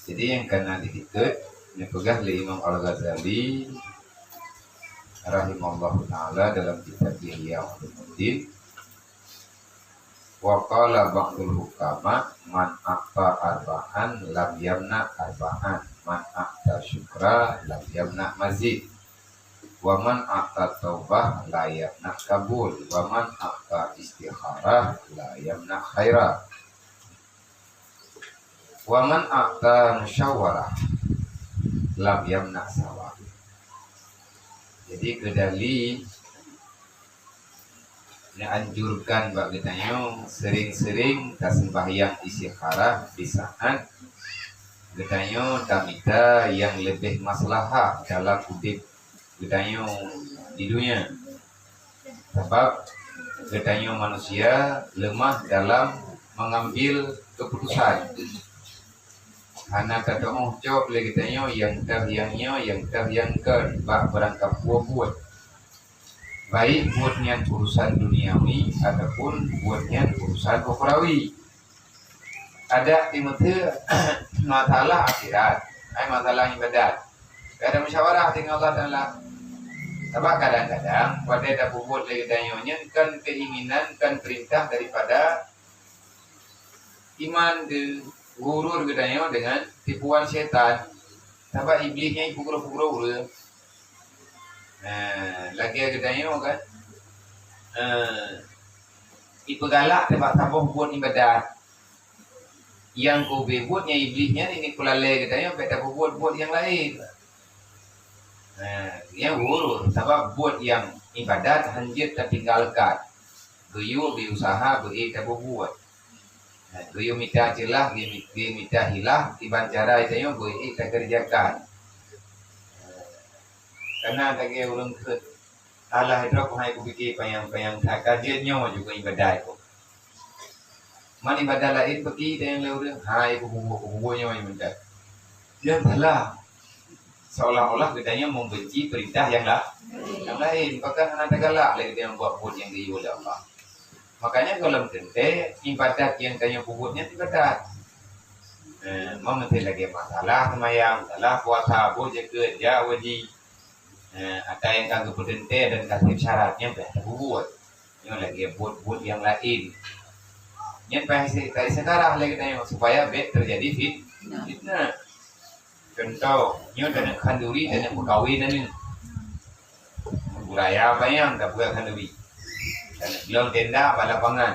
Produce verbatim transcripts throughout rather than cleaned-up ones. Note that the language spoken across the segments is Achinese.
Jadi nyang kana diikot, neupeugah lé Imam Al-Ghazali rahimahullahu taala dalam kitab Ihya Ulumuddin, wa qala ba'dul hukama, "Man a'ta arba'an lam yamna arba'an, man a'ta syukra lam yamna mazid, wa man a'ta taubah la yamna kabul, wa man a'ta istikharah la yamna khaira." Wa man a'ta musyawarah lam yamna sawab. Jadi Ghazali neuanjurkan bak geutanyoe sering-sering taseumbahyang istikharah di saat geutanyoe tamita nyang leubeh maslahah dalam udeb geutanyoe di dunia. Sabab geutanyoe manusia leumah dalam mengambil keputusan. Hana tatu'oh cok lé geutanyoe nyang teuh nyang nyoe, nyang teuh nyang kon bak beurangkapeue buet. Baik buet nyan urusan duniawi ataupun buet nyan urusan ukhrawi. Adak timeuteu masalah akhirat, ai masalah ibadat. Kada musyawarah dengan Allah Taala. Sabab kadang-kadang watée tapeubuet lé geutanyoe nyan kan keinginan, kan perintah daripada iman di gurur geutanyoe dengan tipuan syaitan. Sabab iblis nyan ipeugroe-peugroe ureuëng. Nah, lagée geutanyoe kan. Eh, ipeugalak teuh bak saboh buet ibadat. Nyang keubeue buet nyan iblis nyan ini peulalée geutanyoe bèk tapeubuet buet nyang laén. Nah, nyang ureuëng sabab buet nyang ibadat hanjeuet tatinggalkan. Geuyue beuusaha beuék tapeubuet. Nah, geuyue mita ceulah, geuyue mita hilah, iban cara geutanyoe beuék takeureujakan. Kana lagée ureuëng kheun, alah droe keuh hai kupike panyang-panyang that, ka jeuet nyoe juga ibadat keuh. Man ibadat laén peuki dan nyang lé ureuëng, hai kububu-kububu nyoe ibadat. Nyan salah. Seolah-olah geutanyoe membenci perintah nyang la-, nyang laén, bahkan hana tagalak lé geutanyoe buet-buet nyang geuyue lé Allah. Makanya gohlom teuntée ibadat nyang tanyoe peubuet nyan ibadat. Eh, meunteuk lagée masalah seumayang, masalah puasa, boh jakeuet, jak haji. Eh, ata nyang ka geupeuteuntée dan ka sép syarat nyan payah tapeubuet. Nyoe lagée buet-buet nyang laén. Nyan payah isi-, ta-, istikharah lé geutanyoe supaya bèk teujadi fit-, fitnah. Contoh, nyoe taneuk khanduri, taneuk meukawen aneuk. Buraya panyang tapeugah khanduri. Taneuk glong tenda bak lapangan.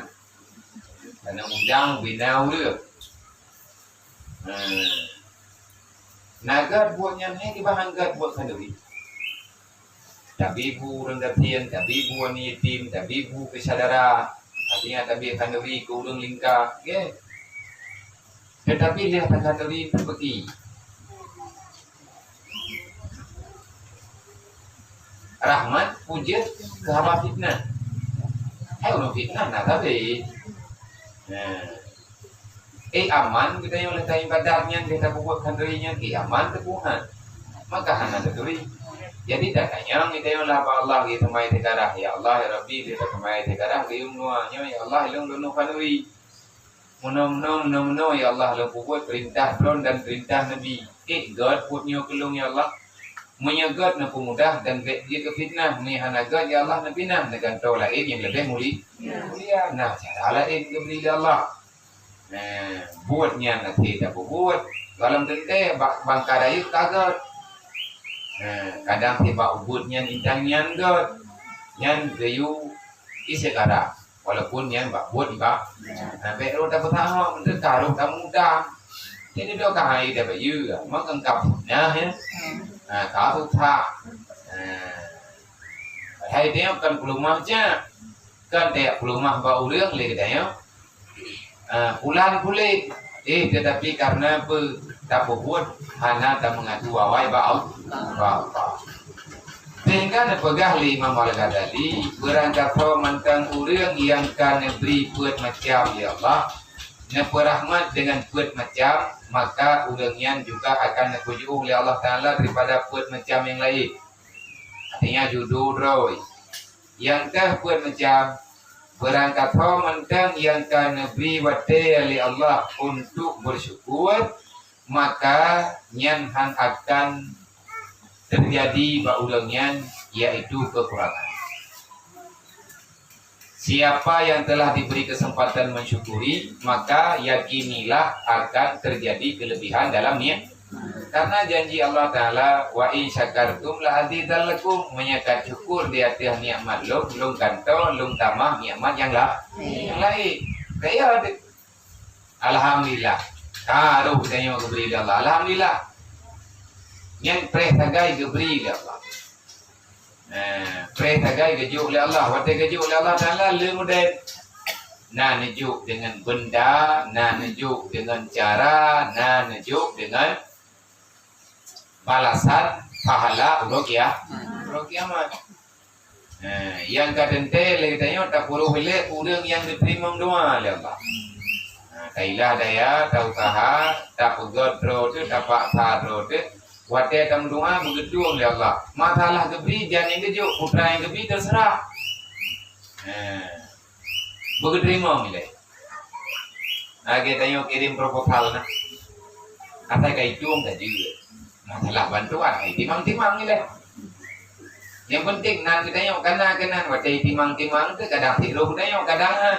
Taneuk undang bina ureuëng. Hmm. Na gét buet nyan hai kiban gét buet khanduri. Tabibu ureuëng gasien, tabibu aneuk yatim, tabibu keu syedara. Artinya tabi khanduri keu ureuëng lingka, nggih. Teutapi lheueh takhanduri teubeuki. Rahmat, ujeut, keu haba fitnah. Hai ureuëng fitnah na sabe. Nah. Eh, aman geutanyoe lé ibadat nyan lé tapeubuet khanduri nyan, eh, aman teupuhan. Maka hana taturi. Jadi tatanyong geutanyoe lah bak Allah, geuteumai teukarah, "Ya Allah, ya Rabbi, geuteumai teukarah, geuyue meunua nyoe, ya Allah, lôn lôn khanduri. Meunoe-meunoe, meunoe-meunoe, ya Allah, lôn peubuet peurintah Droen dan peurintah Nabi. Eh, gét buet nyoe keu lôn, ya Allah. Meunyoe gét neupeumudah dan bèk jeuet keu fitnah, meunyoe hana gét, ya Allah, neupinah neugantoe laén nyang leubeh muli-, mulia. Nah, cara laén geubri lé Allah." Nah, buet nyan até tapeubuet, gohlom teuntée bak bangka rayeuk ka gét. Nah, kadang sibak buet nyan intan nyan gét. Nyan geuyue istikharah. Walaupun nyan bak buet iba-, nah, bèk rot tapeusahoe, meuteuk ka rot tamutang. Jadi dok ka hai tabayeue, maka ka fitnah, ya. Nah, ka susah. Nah. Hai dia bukan peuleumah je. Kan tajak peuleumah bak ureuëng lé geutanyoe. Ah, pulan puléh. Eh, tetapi karena peu-, tapeubuet hana tameungadu awai bak Al-, bak Allah. Sehingga neupeugah lé Imam Al-Ghazali, beurangkasoe mantong ureuëng nyang ka neubri peuet macam lé Allah, neupeurahmat deungon peuet macam, maka ureuëng nyan juga akan neupeujiôh lé Allah Taala daripada peuet macam nyang laén. Artinya, judo droe. Nyang ka peuet macam, beurangkasoe mantong nyang ka neubri watée lé Allah untuk beusyukur, maka nyan han akan teujadi bak ureuëng nyan, yaitu keukurangan. Siapa yang telah diberi kesempatan mensyukuri, maka yakinilah akan terjadi kelebihan dalam nikmat. Karena janji Allah Ta'ala, "Wa in syakartum la azidannakum." Meunyoe ka syukur di ateueh nikmat lôn, lôn gantoe, lôn tamah nikmat nyang la-, nyang laén. Kaya Alhamdulillah. Ka rôh geutanyoe geubri lé Allah. Alhamdulillah. Nyan preh sagai geubri lé Allah. Eh, preh sagai geujok lé Allah. Watée geujok lé Allah Ta'ala, le model. Na neujok deungon benda, na neujok deungon cara, na neujok deungon balasan pahala uroe kia-, uroe kiamat. Eh, nyang ka teuntée lé geutanyoe tapeurôh lé ureuëng nyang geuteurimong doa lé Allah. Nah, tailah daya, tausaha, tapeugöt droe teuh, tapaksa droe teuh. Watée tameudoa beugeutueng lé Allah. Masalah geubri, jan nyang geujok, putra nyang geubri, teuseurah. Eh, Beugeuteurimong ilée. Lagée tanyoe kirém proposal na. Asai ka itueng ka jeuet. Masalah bantuan, ai timang-timang ilée. Nyang penting nan geutanyoe kana keunan watée timang-timang teuh kadang sirôh geutanyoe kadang, ha.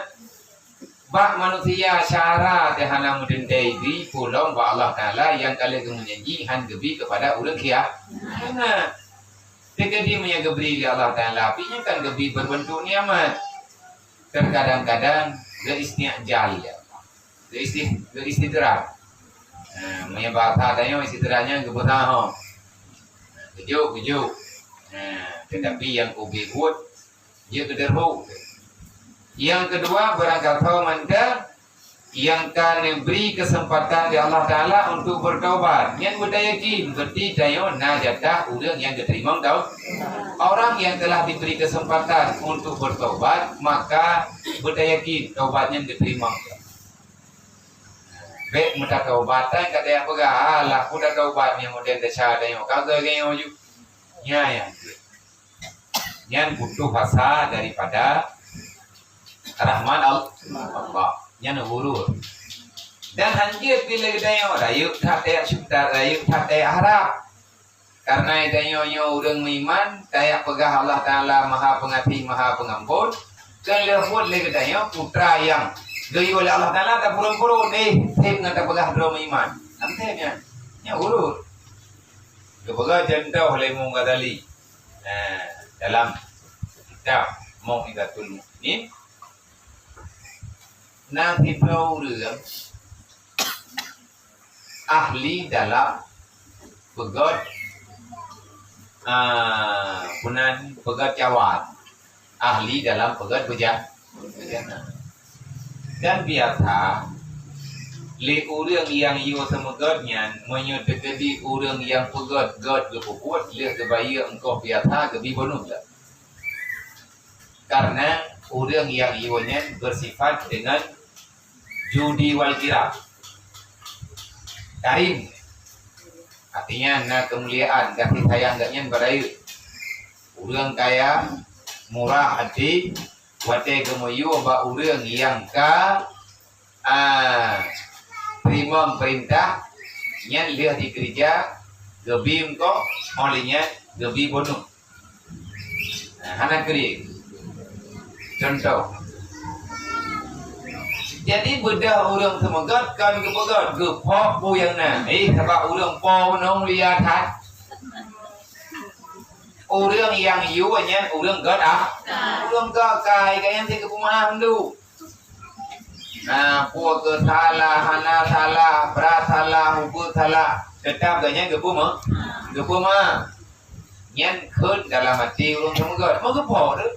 Bak manusia syara teuh hana meuteuntée di pulom bak Allah Taala nyang ka lheueh geumeujanji han geubi keupada ureuëng kia. Hana. Teukeudi meunyoe geubri lé Allah Taala, pih nyan kan geubri beureubeuntôk nikmat. Teukadang-kadang geuisti'jal, geuisti-, geuistidraj. Nah, meunyoe bahasa tanyoe istidraj nyan geubeusaho. Geujok, geujok. Nah, teutapi nyang ubé buet, jeuet keu deurhok. Nyang keudua, barangkasoe mantong nyang ka neubri keuseumpatan lé Allah Taala untuk beutaubat. Nyan beutayakin, berarti tanyoe na jatah ureuëng nyang geuteurimong tau-, orang yang telah diberi kesempatan untuk bertaubat, maka beutayakin taubat nyan geuteurimong. Bék meutataubat, tan ka teupeugah, "Alah, peue tataubat nyoe model desya tanyoe, ka geutanyoe ju." Nya, ya. Nyan butuh asa daripada rahmat Al-, Allah. Nyan ghurur. Dan hanjeuet pih lé geutanyoe rayeuk that tajak syukur, rayeuk that tajak harab. Karena geutanyoe nyoe ureuëng meuiman, tajak peugah Allah Taala Maha Pengasih, Maha Pengampun. Keu lheueh buet lé geutanyoe putra nyang geuyue lé Allah Taala tapeuron-peuron, eh, seb ngon tapeugah droe meuiman. Nyan nyan. Nyan ghurur. Geupeugah contoh lé Imam Ghazali. Nah, dalam kitab Mau'izatul Mu'minin, na sidroe ureuëng ahli dalam peugét, ah, peue nan, peugét cawan, ahli dalam peugét beuja-, bujana. Dan biasa, lé ureuëng nyang yue seumeugét nyan, meunyoe teukeudi ureuëng nyang peugét gét geupeubuet, lheueh geubayeue eungkôt biasa geubi bonus lom. Karena ureuëng nyang yue nyan bersifat dengan judi wal kiram. Karim. Artinya, na keumuliaan, kasih sayang geuh nyan beurayeuk. Ureuëng kaya, murah até, watée geumeuyue bak ureuëng nyang ka, ah, teurimong peurintah, nyan lheueh dikeureuja, geubi eungkôt, óh lheueh nyan geubi bonus. Nah, hana krieng. Contoh. Jadi, beudôh ureuëng seumeugét kon geupeugét, geuphok peue nyang na. Eh, sabab ureuëng po nong lia that. Ureuëng nyang yue nyan ureuëng gét, ah. Ureuëng gét kai, kai nyan cit geupeumeu'ah mandum. Nah, peue keu salah, hana salah, brat salah, ubeut salah, teutap geuh nyan geupeumeu-, geupeumeu'ah. Nyan kheun dalam até ureuëng seumeugét. Meugeupok tu.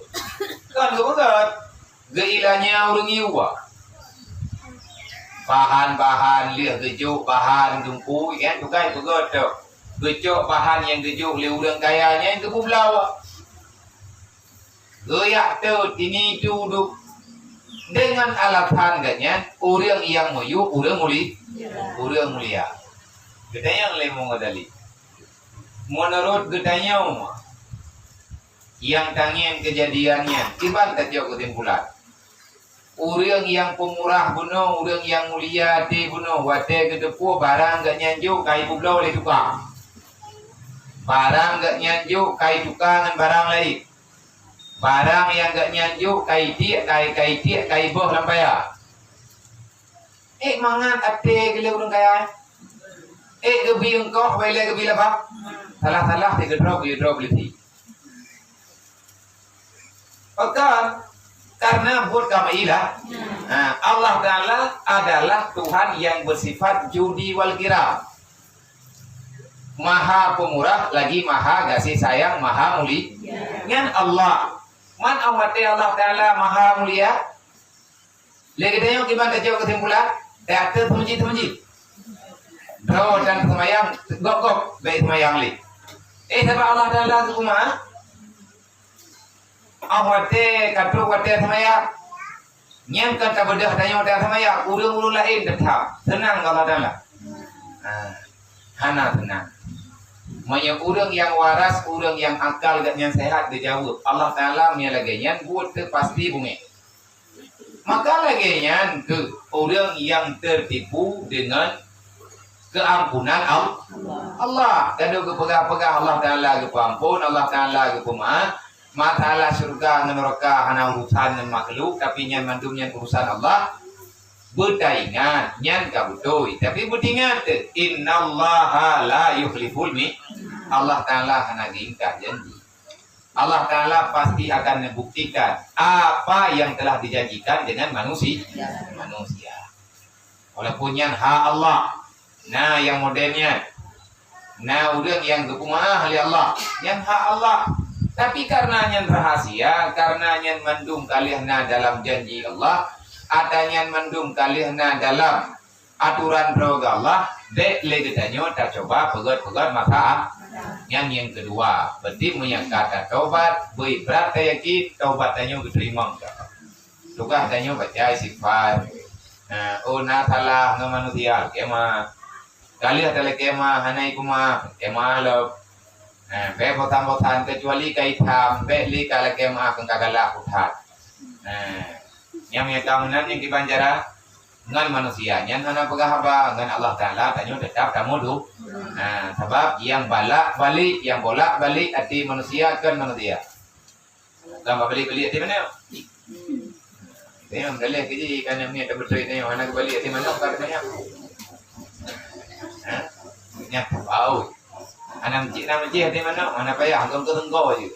Kon geupeugét. Geuilanya ureuëng yue. Bahan-bahan lheueh geujok bahan geupui, kan, bukai peugét tu. Geucok bahan nyang geujok lé ureuëng kaya nyan geupeubloe. Geujak teut ini tu duek. Deungon alasan geuh nyan, ureuëng nyang meuyue ureuëng muli-, ureuëng mulia. Geutanyong lé Imam Ghazali. Meunurot geutanyoe, nyang tangieng keujadian nyan, kiban tajok keusimpulan. Ureuëng nyang peumurah bunoe, ureuëng nyang mulia até bunoe, watée geuteupeue barang geuhnyan jok ka ipeubloe lé tukang. Barang geuhnyan jok ka ituka ngon barang laén. Barang nyang geuhnyan jok ka itiek, ka, ka itiek, ka iboh lam paya. Eh, mangat até geuh lé ureuëng kaya. Eh, geubi eungkoh, wai lé geubi laba. Salah-salah, teugeudrob, geudrob lé. Pakon? Karena buet kami ilah. Nah, Allah Ta'ala adalah Tuhan yang bersifat judi wal kiram. Maha pemurah lagi maha kasih sayang, maha mulia. Nyan Allah. Man Allah Ta'ala maha mulia. Lé geutanyoe kiban tacok keusimpulan, teater teumuji-teumuji. Droe dan seumayang, gok-gok, bèk seumayang lé. Eh, sabab Allah Ta'ala geupeumeu'ah. Ah, watèe ka trok watèe seumayang. Nyan kan tabeudôh tanyoe dan seumayang, ureueng-ureueng laén teutap. Seunang keu Allah Ta'ala? Ha, hana seunang. Meunyoe ureueng nyang waras, ureueng nyang akal geuh nyan seuhat geujaweueb, Allah Ta'ala meunyoe lagèe nyan buet teuh pasti beungèh. Maka lagèe nyan keuh ureueng nyang teutipu deungon keuampunan Al-, Allah. Ka duek geupeugah-peugah Allah Ta'ala geupeuampon, Allah Ta'ala geupeumeu'ah. Masalah syeuruga ngon neuraka hana urusan ngon makhluk, tapi nyan mandum nyan urusan Allah. Beutaingat, nyan ka beutôi. Tapi beutingat teuh, "Innallaha la yukhliful mi-," Allah Ta'ala hana geuingkar janji. Allah Ta'ala pasti akan membuktikan apa yang telah dijanjikan dengan manusi-, manusia. Walaupun nyan hak Allah, na nyang model nyan, na ureueng nyang geupeumeu'ah lé Allah, nyan hak Allah. Tapi karena nyan rahasia, karena nyan mandum ka lheueh na dalam janji Allah, ata nyan mandum ka lheueh na dalam aturan droe geuh Allah, bèk lé geutanyoe tacuba peugöt-peugöt masalah. Nyan nyang keudua, berarti meunyo ka tatobat, beu brat tayakin tobat tanyoe geuteurimong. Tugaih tanyoe baca istighfar. Nah, oh na salah ngon manusia, lakèe meu'ah. Ka lheueh talakèe meu'ah, hana ipeumeu'ah, lakèe meu'ah lom. Nah, bèk bosan-bosan, kecuali ka itam, bèk lé ka lakèe meu'ah, keu ka galak that. Nah, nyang meunyo ka meunan nyang kiban cara ngon manusia, nyan hana peugah haba, ngon Allah Ta'ala tanyoe teutap tamudu. Nah, sabab nyang balak-balik, nyang bolak-balik até manusia kon manusia. Bukan babalik-balik até manok. Tengok, daleh ke jih, kan yang ni ada betul tengok, hana kebalik até manok, kan tengok. Ha? Nyak bau. Hana meucik, na meucik até manok, hana payah, gong ke tengko je.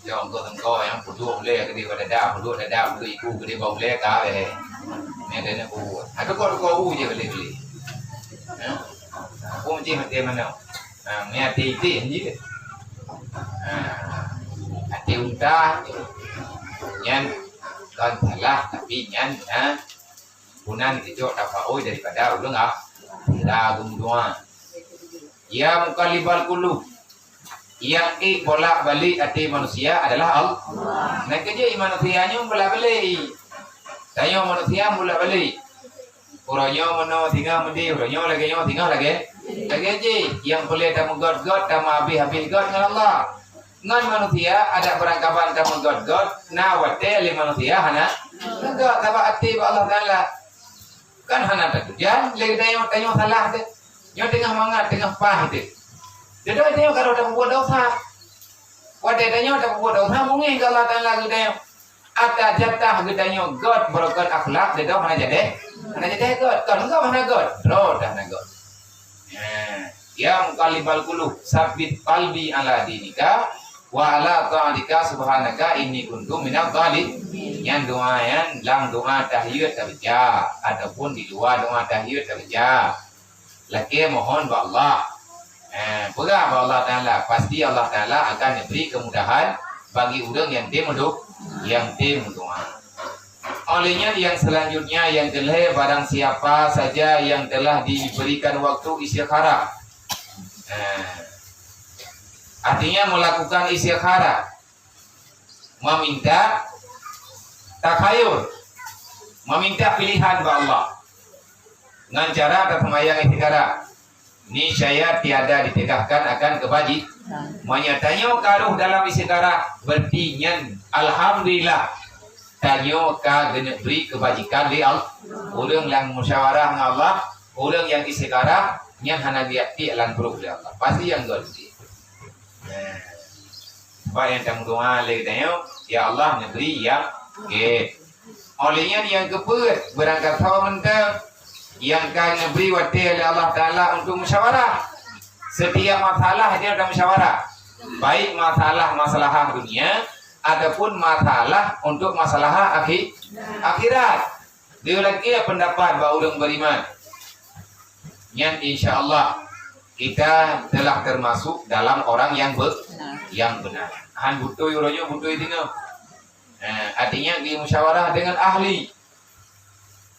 Jong ke tengko yang puduk uleh ke dia pada dah, puduk dada, puduk iku ke dia bau uleh ka, eh. Ni ada nak buat. Ada kau, kau je beli-beli. Ha? Aku meucik até manok. Ha, ni até iték je. Ha, até unta. Nyan kon salah, tapi nyan, ha, peunan geucok tapaôi daripada ulôn, ah, sira geumeudoa. Ya muqallibal qulub, nyang ék bolak-balik até manusia adalah Allah. Nah, keujeuet manusia nyoe bolak-balik. Tanyoe manusia bolak-balik. Uroe nyoe meunoe singoh meudéh, uroe nyoe lagèe nyoe singoh lagèe, lagèe jih. Nyang peureulèe tameugöt-göt, tameuhabéh-habéh göt ngon Allah. Ngon manusia, adak beurangkaban tameugöt-göt, na watèe lé manusia hana meugöt, sabab até bak Allah Ta'ala. Kan hana tatujuan, lé geutanyoe, tanyoe salah teuh. Nyoe teungoh mangat, teungoh paih teuh. Dudoe tanyoe ka rôh tapeubuet desya. Watèe tanyoe tapeubuet desya, beungèh keu Allah Ta'ala geutanyoe. Ata jatah geutanyoe göt beureukat akhlak, dudoe hana jadèh, hana jadèh göt. Kon göt hana göt, droe dah hana göt. Nah, ya muqallibal qulub, tsabbit qalbi ala dinika, wa ala ta'atika subhanaka inni kuntu minadh dhalimin. Nyan doa nyan lam doa tahiyat tabaca ataupun di luwa doa tahiyat tabaca. Lakèe mohon bak Allah. Eh, peugah bak Allah Ta'ala, pasti Allah Ta'ala akan bri kemudahan bagi ureueng nyang tem meudo-, nyang tem meudoa. Oleh nyan, yang selanjutnya, yang kelhèe, barang siapa saja yang telah diberikan waktu istikharah. Eh, artinya melakukan istikharah, meminta takhayur, meminta pilihan bak Allah. Ngon cara taseumayang istikharah, niscaya tiada ditegakkan akan keubaji-, meunyo tanyoe ka rôh dalam istikharah, berarti nyan alhamdulillah. Tanyoe ka geuneuk bri keubajikan lé Allah. Ureuëng nyang musyawarah ngon Allah, ureuëng nyang istikharah, nyan hana geujak piek lam pruet lé Allah. Pasti nyang geuh. Nah, sebab nyang tameudoa lé geutanyoe, "Ya Allah, neubri nyang gét." Óh lheueh nyan nyang keupeuet, beurangkasoe mantong nyang ka neubri watée lé Allah Taala untuk musyawarah. Setiap masalah dia ada musyawarah. Baik masalah-masalah dunia ataupun masalah untuk masalah akhi-, akhirat. Dia lagi pendapat bak ureuëng beriman. Nyan insya Allah kita telah termasuk dalam orang yang be-, yang benar. Han beutôi uroe nyoe beutôi deungoe. Nah, artinya dia musyawarah dengan ahli.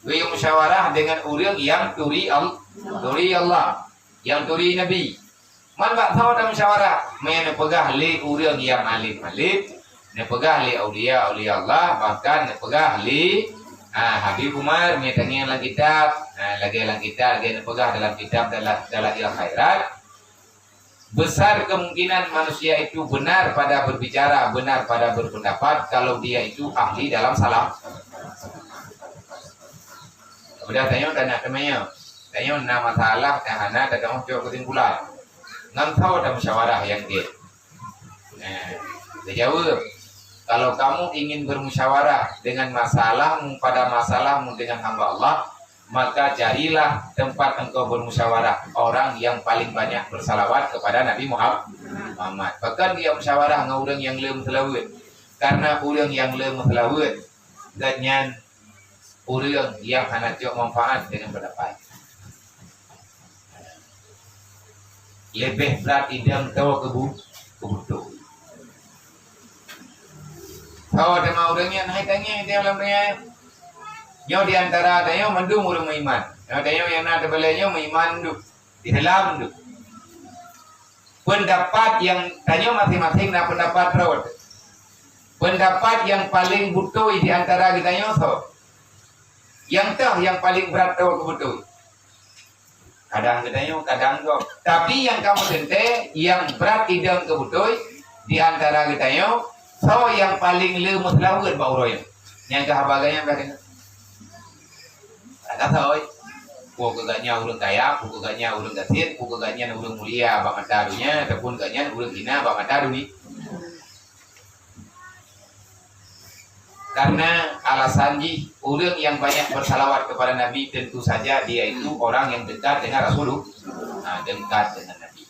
Dia musyawarah dengan ureuëng yang turi Al-, turi Allah, yang turi Nabi. Man bak soe tamusyawarah, meuneuk neupeugah lé ureuëng nyang alim-alim, neupeugah lé aulia-aulia Allah, bahkan neupeugah lé, ah, Habib Umar, meutangieng lam kitab, ah, lagée lam kitab, lagée neupeugah dalam kitab Dala-, Dalail Khairat. Besar kemungkinan manusia itu benar pada berbicara, benar pada berpendapat kalau dia itu ahli dalam salam. Udah tanyoe, tanyoe, tanyoe. Tanyoe na masalah, nyang hana tatamong cok kesimpulan. Ngon soe tamusyawarah nyang gét? Nah, dijawab, kalau kamu ingin bermusyawarah dengan masalahmu pada masalahmu dengan hamba Allah, maka carilah tempat engkau bermusyawarah orang yang paling banyak bersalawat kepada Nabi Muhammad. Bahkan dia musyawarah dengan orang yang le meuseulaweuet. Karena orang yang le meuseulaweuet, gobnyan ureuëng nyang hana cok manfaat dengan pendapat. Leubeh brat idong toe keu bu-, keu beutôi. Soe teuma ureuëng nyan hai tangieng idong lam donya? Nyoe di antara tanyoe mandum ureuëng meuiman. Nyoe tanyoe nyang na teubalée nyoe meuiman duek, Islam duek. Pendapat nyang tanyoe masing-masing na pendapat rot. Pendapat nyang paleng beutôi di antara geutanyoe soe? Nyang toh nyang paleng brat toe keu beutôi? Kadang geutanyoe, kadang gob. Tapi nyang kamoe teuntée, nyang brat idong keu beutôi di antara geutanyoe, soe nyang paleng le meuseulaweuet bak uroe nyoe? Nyang ka haba geuh nyan brat idong. Rasa oi. Peue keu gobnyan ureuëng kaya, peue keu gobnyan ureuëng gasien, peue keu gobnyan ureuëng mulia bak mata donya, ataupun gobnyan ureuëng hina bak mata donya. Karena alasan jih, ureuëng yang banyak bersalawat kepada Nabi tentu saja dia itu orang yang dekat dengan Rasulullah. Nah, dekat dengan Nabi.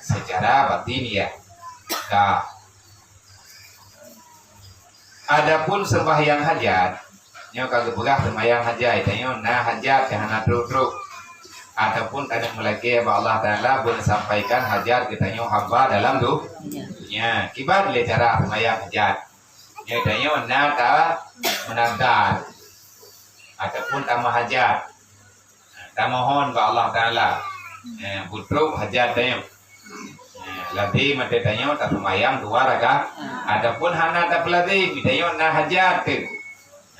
Secara batin ya. Ka. Adapun sembahyang hajat, nyoe ka geupeugah sembahyang hajat, tanyoe na hajat nyang hana trok-trok. Ataupun tanyoe meulakée bak Allah Taala beusampaikan hajat geutanyoe hamba dalam du-, dunia. Kiban lé cara sembahyang hajat. Nyoe tanyoe na ta meunadar ataupun tameuhajat. Tamohon bak Allah Taala, eh, beutrok hajat tanyoe. Eh, lazim ateueh tanyoe taseumayang dua rakaat. Ataupun hana tapeulazim, tanyoe na hajat teuh.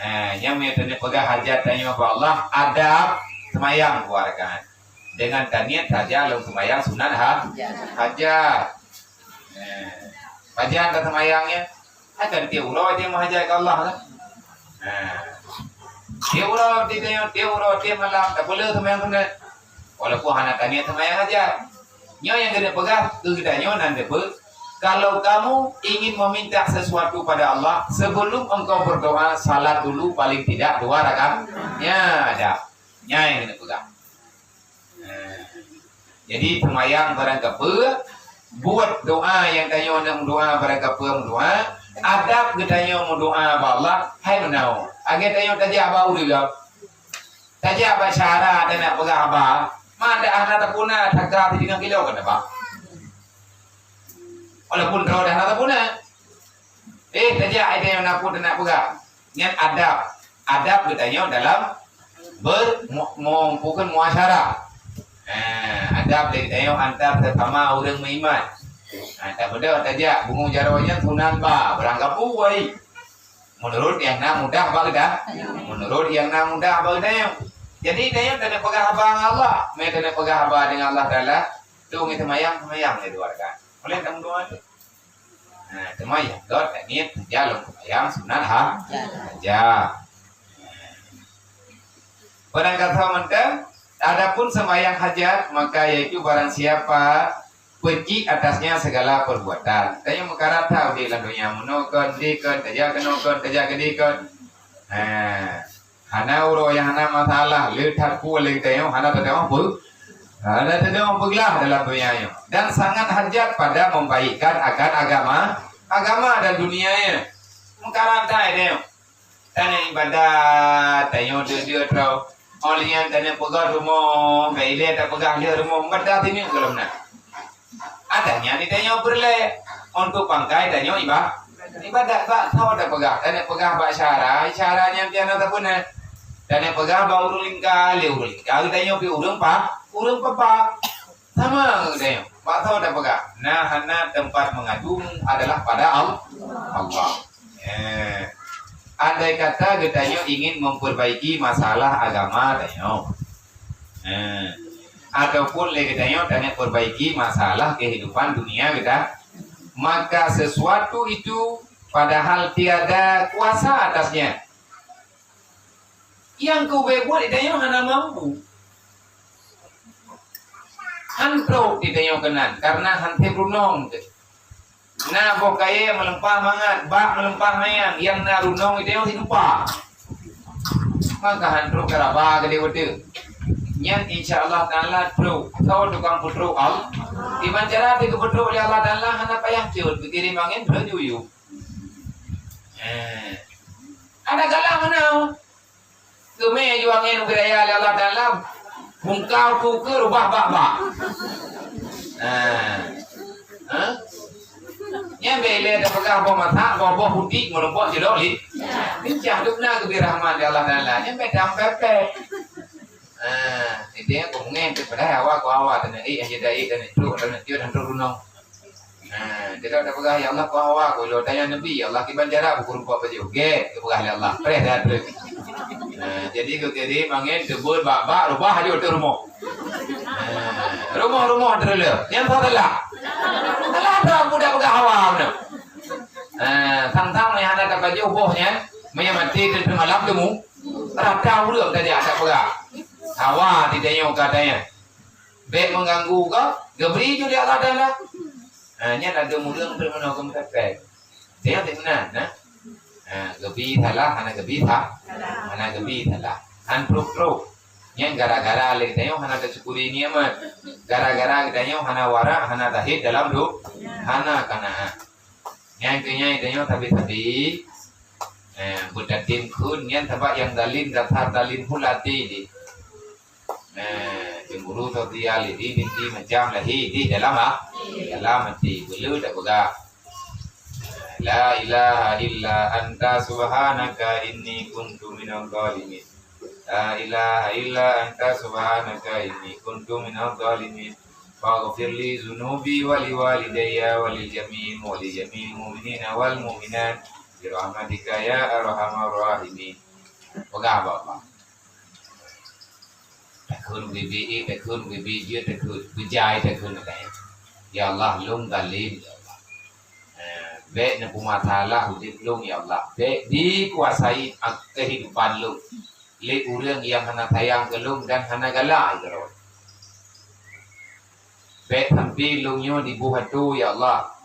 Eh, nyang meutanyoe peugah hajat tanyoe bak Allah, adab seumayang dua rakaat. Dengan taniet saja lom seumayang sunat ha-, hajat. Eh, pajan taseumayang nyan? Akan tiep uroe dia meuhajat keu Allah kan? Ha. Tiep uroe dia tanya, tiep uroe, tiep malam, tapeuleueh seumayang sunat. Walaupun hana taniet seumayang hajat. Nyoe nyang keuneuk peugah keu geutanyoe nan teupeu, kalau kamu ingin meminta sesuatu pada Allah, sebelum engkau berdoa, salat dulu paling tidak dua rakaat. Nya ada. Nya nyang keuneuk peugah. Jadi, seumayang barang kapeue, buet doa nyang tanyoe neuk meudoa barang kapeue meudoa, adab geutanyoe meudoa bak Allah, hai meunawoe. Lagée tanyoe tajak bak ureuëng, tajak bak syedara, taneuk peugah haba, ma dak hana tapuna, taga sideungoe kilo kan, Abah? Walaupun droe dah hana tapuna. Eh, tajak, ai tanyoe na peue taneuk peugah. Nyan adab. Adab geutanyoe dalam ber-, mu-, mu-, bukan muasyarah. Eh, adab geutanyoe antar sesama ureuëng meuiman. Ha, tabeudôh tajak, bunoe jaroe nyan sunan ba, barang kapeue wai. Menurut nyang na mudah bak geutanyoe. Menurut nyang na mudah bak geutanyoe. Jadi, tanyoe taneuk peugah haba ngon Allah. Meutanyoe peugah haba dengan Allah Taala, tu ngi seumayang, seumayang lé dua rakaat. Boleh tak meudoa tu? Nah, teuma nyang göt tangiet saja lom sembahyang sunat ha-, saja. Barangkasoe mantong, adapun sembahyang hajat, maka yaitu barang siapa peucit atasnya segala perbuatan. Tanyoe meukarat that udép lam donya, meunoe kon, di kon, tajak keunoe kon, tajak keudeh kon. Ha. Hana uroe nyang hana masalah, le that peue lé geutanyoe, hana teudeungoe peu-, hana teudeungoe peuglah dalam donya nyoe. Dan sangat hajat pada membaikkan akan agama, agama dan dunia nyoe. Meukarat that tanyoe. Tanyoe ibadat, tanyoe deuh-deuh troh. Óh lheueh nyan tanyoe peugah rumoh, bèk ilèe tapeugah lheueh rumoh, meubadat sineuk gohlom na. Adak nyan di tanyoe peureulèe, untuk pangkai tanyoe iba-, ibadat. Bak soe tapeugah? Tanyoe peugah bak syara, syara nyan pian na sapeue na. Tanyoe peugah bak ureueng lingka, lé ureueng lingka geutanyoe pih ureueng pa-, ureueng papa. Sama ngon geutanyoe. Bak soe tapeugah? Nah, hana tempat mengadu adalah pada Al-, Allah. Eh, andai kata geutanyoe ingin memperbaiki masalah agama tanyoe. Eh, ataupun lé geutanyoe tanyoe perbaiki masalah kehidupan dunia geutanyoe, maka sesuatu itu padahal tiada kuasa atasnya. Nyang keubeue buet geutanyoe hana mampu. Han trok geutanyoe keunan, karena han sép runong teuh. Na boh kayèe meulimpah mangat, bak meulimpah manyang, nyang na runong geutanyoe silupa. Maka han trok karaba geude watèe. Nyan insya Allah Taala trok. Soe tukang peutrok? Allah. Kiban cara teuh geupeutrok lé Allah Taala hana payah cut, geukirém angén trok jiyue. Eh. Ada galah mana? Keumè juangan ubé raya lé Allah Taala, bungkau kukeue rubah bak-bak. Ha. Ha? Nyan bèk lé tapeugah boh masak, boh-boh putik, meurumpok jilok li. Lincah dum na geubri rahmat lé Allah Taala. Nyan bèk tampé-pé. Ha, intinya keu mungén tu padahai awak keu awak, teuneuk ék, hana ék, teuneuk trok, teuneuk tiot, teuneuk runong. Nah, dia kata peugah, "Ya Allah, kau awak, kau lo tanya Nabi, ya Allah, kiban cara buku rupa baju." Gét, dia peugah, "Ya Allah, preh dah tu." Nah, jadi kau kiri mangén tebul bak-bak rubah aja tu rumoh. Nah, rumoh-rumoh terlalu. Yang salah. Salah dah aku dah peugah awak tu. Nah, sang-sang yang ada tak baju bohnya, maya mati tu malam temu. Rata ureueng tadi ada peugah. Hawa di dayong katanya. Bèk mengganggu kau, geubri ju lé Allah Taala. Ha, nyan ada ureueng peurunoe keu meuteupèe. Dia tak meunan, nah. Ha, geubi salah, hana geubi sa-, hana geubi salah. Han trok-trok. Nyan gara-gara lé geutanyoe hana tasyukuri nikmat. Gara-gara geutanyoe hana warak, hana zahid dalam du-, hana qanaah. Nyan keuh nyan geutanyoe sabe-sabe, eh, beutatem kheun nyan sabab nyang zalim dasar zalim hulati jih. Nah, cemburu sosial ini binti macam lahé di dalam ha-, dalam hati. Beu le tapeugah, "La ilaha illa anta subhanaka inni kuntu minadh dhalimin. La ilaha illa anta subhanaka inni kuntu minadh dhalimin. Faghfir li dzunubi wa li walidayya wa li jami'il, wa li jami'il mu'minina wal mu'minat bi rahmatika ya arhamar rahimin." Peugah bak Allah. Takheun bibi, eh, takheun bibi jeuet, takheun beujai, takheun kayèe. Ya Allah, lôn zalim, ya Allah. Eh, bèk neupeumasalah udép lôn, ya Allah. Bèk dikuasai ak-, kehidupan lôn lé ureueng nyang hana sayang keu lôn dan hana galak keu lôn. Bèk sampai lôn nyoe diboh atô, ya Allah.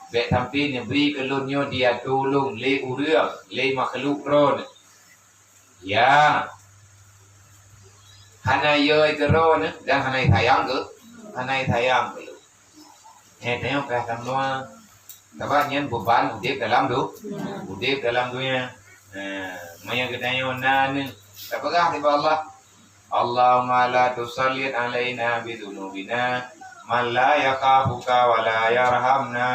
Bèk sampai neubri keu lôn nyoe diatô lôn lé ureueng, lé makhluk Droeneuh. Ya. Hana yö keu Droeneuh dan hana sayang keu, hana sayang keu lôn. Eh, tanyoe ka sampoe. Sabab nyan beuban udép dalam du-, udép dalam donya. Nah, meunyoe geutanyoe na neuh, tapeugah nibak Allah, "Allahumma la tusallit alaina bi dzunubina man la yakhafuka wa la yarhamna."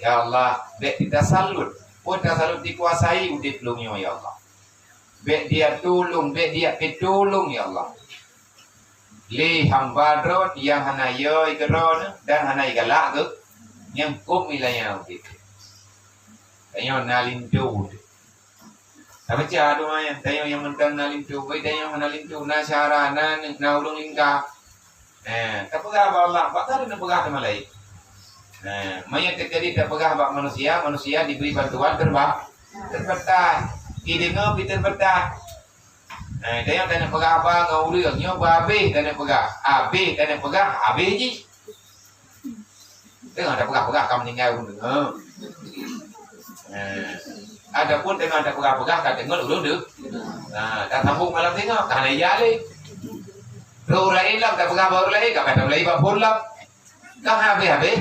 Ya Allah, bèk ditasallut, peue tasallut dikuasai udép lôn nyoe, ya Allah. Bèk dia tulông, bèk dia peutulông, ya Allah. Lé hamba Droe nyang hana yö keu Droeneuh dan hana galak keu, nyang kôm ilaya udép. Tanyoe na linto. Tabaca doa nyan, tanyoe nyang mantong na linto, bèk tanyoe hana linto, na syara, na, na ureueng lingka. Eh, tapeugah bak Allah, bak ka neupeugah teuma laén. Nah, meunyoe teukeudi tapeugah bak manusia, manusia dibri bantuan terba-, terbatas. Ideungoe pih terbatas. Nah, tanyoe taneuk peugah haba ngon ureueng, nyoe beu habéh taneuk peugah. Habéh taneuk peugah, habéh jih. Teungoh tapeugah-peugah ka meuninggai ureueng deungoe. Nah, ataupun teungoh tapeugah-peugah ka deungoe ureueng deuh. Nah, tasambong malam singoh, ka hana ijak lé. Ureueng laén lom tapeugah bak ureueng laén, ka bak ureueng laén bak phon lom. Ka habéh-habéh.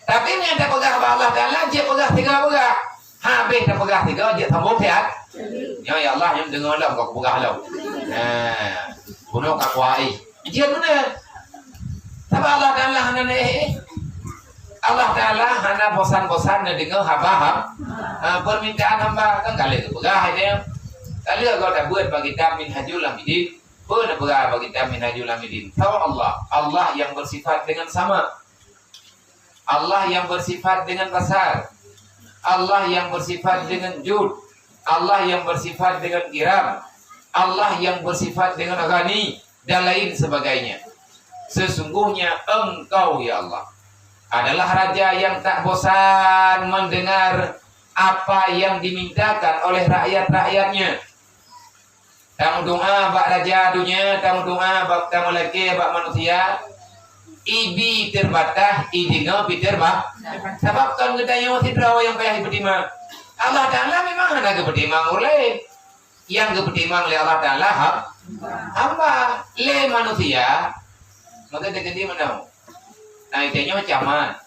Tapi meunyoe tapeugah bak Allah Taala, jeuet peugah sigoe peugah. Habéh tapeugah sigoe, jeuet sambong siat. Nyoe, "Ya Allah, nyoe deungoe lom, ka kupeugah lom." Nah, bunoe ka kuhai. Jeuet beuna. Sabab Allah Taala hana neuéh-éh. Allah Taala hana bosan-bosan neudeungoe haba ham-, ha, permintaan hamba. Kan ka lheueh geupeugah, hai nyoe. Ka lheueh gob tabeuet bak kitab Minhajul Abidin. Peue neupeugah bak kitab Minhajul Abidin? Sama Allah. Allah yang bersifat dengan sama. Allah yang bersifat dengan basar. Allah yang bersifat dengan jud. Allah yang bersifat dengan kiram. Allah yang bersifat dengan ghani, dan lain sebagainya. Sesungguhnya Engkau, ya Allah, adalah Raja yang tak bosan mendengar apa yang dimintakan oleh rakyat-rakyatnya. Tameudoa bak raja donya, tameudoa bak, tamulakée bak manusia, ibi terbatas, ideungoe pih terba-, sabab kon geutanyoe sidroe nyang payah jipeutimang. Allah Taala memang hana geupeutimang ureueng laén. Nyang geupeutimang lé Allah Taala ham-, hamba. Lé manusia, maka teukeudi meunoe. Nah, geutanyoe camat.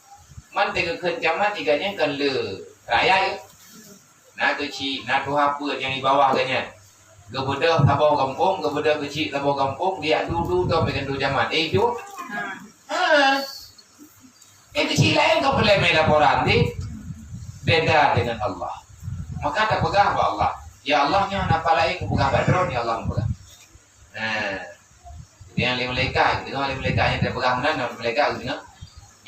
Man teungku kheun camat, gobnyan kon lé rakyat. Na keuchik, na tuha peuet nyang di bawah geuh nyan. Geubeudôh saboh gampông, geubeudôh keuchik saboh gampông, geujak duek-duek tom ngon camat. Eh, itu? Ha. Eh, keuchik laén ka peureulée mé laporan, di? Beda dengan Allah. Maka tapeugah bak Allah, "Ya Allah, nyoe hana pat laén kupeugah bak droe, ya Allah, kupeugah." Nah, jadi lé malaikat, deungoe lé malaikat nyang tapeugah meunan, lé malaikat deungoe.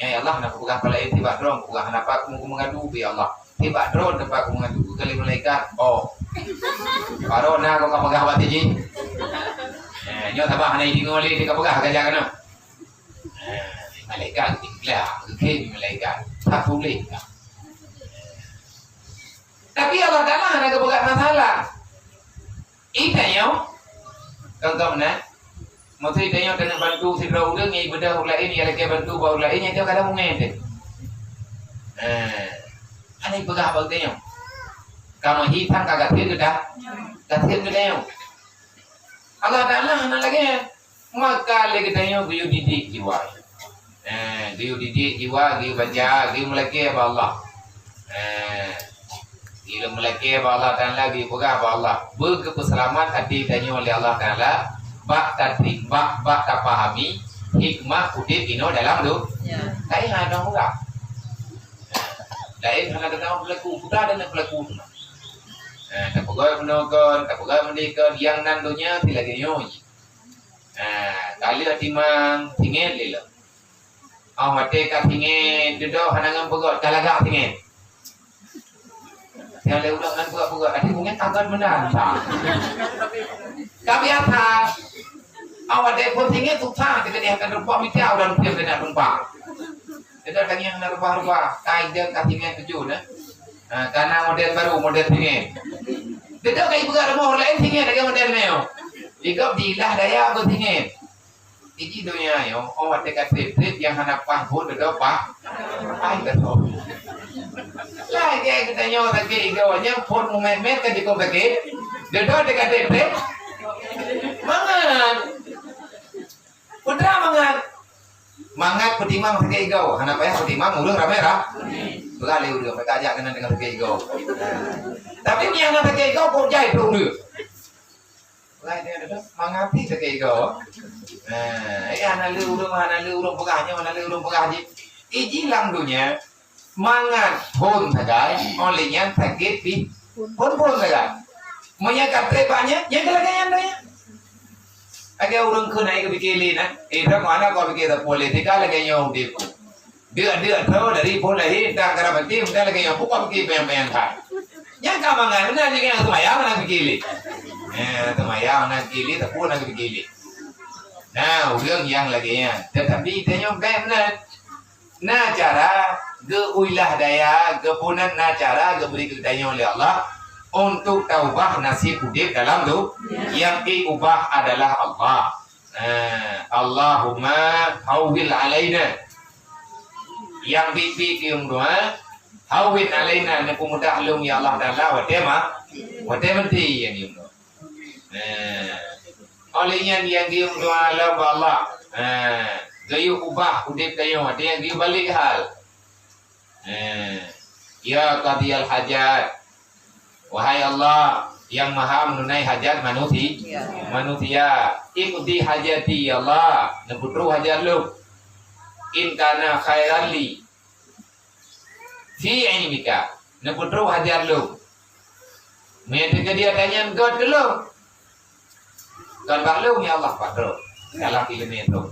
"Nyoe ya Allah, na kupeugah pat laén, tibak droe kupeugah, hana pat kumeungadu, ya Allah. Tibak droe teumpat kumeungadu." Kheun lé malaikat, "Oh. Baroe na kau ka peugah bak jih." Eh, nyoe saban hana ideungoe lé, teuka peugah ka jak keunoe. Eh, malaikat geukheun, geukheun malaikat. Tatuléh ka. Tapi Allah Taala hana geupeugah masalah. Itanyoe, contoh meunan, maksud itanyoe taneuk bantu sidroe ureueng nyang ibeudôh ureueng laén, nyang lakée bantu bak ureueng laén, nyan kadang mungén teuh. Eh, hana ipeugah bak itanyoe. Kamoe hi sang ka gasien geuda-, gasien geutanyoe. Allah Taala hana lagée nyan. Maka lé geutanyoe geuyue didik jiwa. Eh, geuyue didik jiwa, geuyue baca, geuyue meulakée bak Allah. Eh, geuyue meulakée bak Allah Taala, geuyue peugah bak Allah. Beu geupeuseulamat até tanyoe lé Allah Taala, bak tatri-, bak, bak tapahami hikmah udeb inoe dalam du-, ya, laén hana ureueng. Eh, laén hana geutanyoe peulaku, peugah dan peulaku teuma. Eh, tapeugah meunoe kon, tapeugah meudeh kon, nyang nan donya si lagée nyoe jih. Ha, ka lheueh timang, singét lé lom. Oh, watée ka singét, dudoe hana ngon peugöt, ka lagak singét. Nyang lé ulang ngon peugöt-peugöt, até mungén ka gét meunan, sa. Ka biasa. Oh, watée phon singét, susah, teukeudeh akan rumpok mita, udah rupiah keuneuk tumpah. Dudoe tangieng na rubah-rubah, ka idéh ka singét tujoh, nah. Ha, ka na model baru, model singét. Dudoe ka ipeugah rumoh laén singét lagée model nyoe. Di gob diilah daya beusingét. Iji donya nyoe, oh watée ka treb-treb nyang hana paih phon dudoe paih. Paih dudoe. Lagée geutanyoe sakét igoe nyang phon meumet-met ka jikong sakét. Dudoe teuka treb-treb. Mangat. Putra mangat. Mangat peutimang sakét igoe. Hana payah peutimang ureuëng ramé ra-, ramé. Beuralée ureuëng, meuka jak keunan deungon sakét igoe. Tapi meunyoe hana sakét igoe, kok jai trok ureuëng. Mangat pih sakét igoe. Nah, eh, hana le ureuëng, hana le ureuëng peugah nyoe, hana le ureuëng peugah jih. Iji lam donya, mangat phon sagai, óh lheueh nyan sakét pih phon-phon sagai. Meunyoe ka treb bak nyan, nyan keuh lagée nyan donya. Lagée ureuëng kheun hana geupiké lé na. Eh, droe hana geupiké sapeue lé, tika lagée nyoe udeb. Deuk-deuk droe dari phon lahé, entah ka rab até, entah lagée nyoe, bukon piké panyang-panyang that. Nyan ka mangat, meunan nyang seumayang hana geupiké lé. Eh, seumayang hana geupiké lé, sapeue hana geupiké lé. Nah, ureuëng nyang lagée nyan. Teutapi tanyoe bék meunan. Na cara Geuuilah daya, geupunan na cara geubri keu geutanyoe lé Allah untuk taubah nasib udeb dalam tu. Nyang iubah adalah Allah. Nah, Allahumma hawwil alaina. Nyang biet-biet geuyue meudoa, hawwin alaina, neupeumudah lom ya Allah Taala, watée ma-, watée meuti nyang geuyue meudoa. Nah, oleh nyan nyang geuyue meudoa lom bak Allah. Nah, geuyue ubah udeb tanyoe, watée nyang geuyue balek hal. Eh, ya qadiyal hajat. Wahai Allah yang maha menunai hajat manusi-, Ya. manusia. Iqdi hajati, ya Allah. Neupeutrok hajat lôn. In kana khairan li. Fi ilmika. Neupeutrok hajat lôn. Meunyoe teukeudi ata nyan gét keu lôn. Kon bak lôn, ya Allah, padub. Dalam ileumé droe.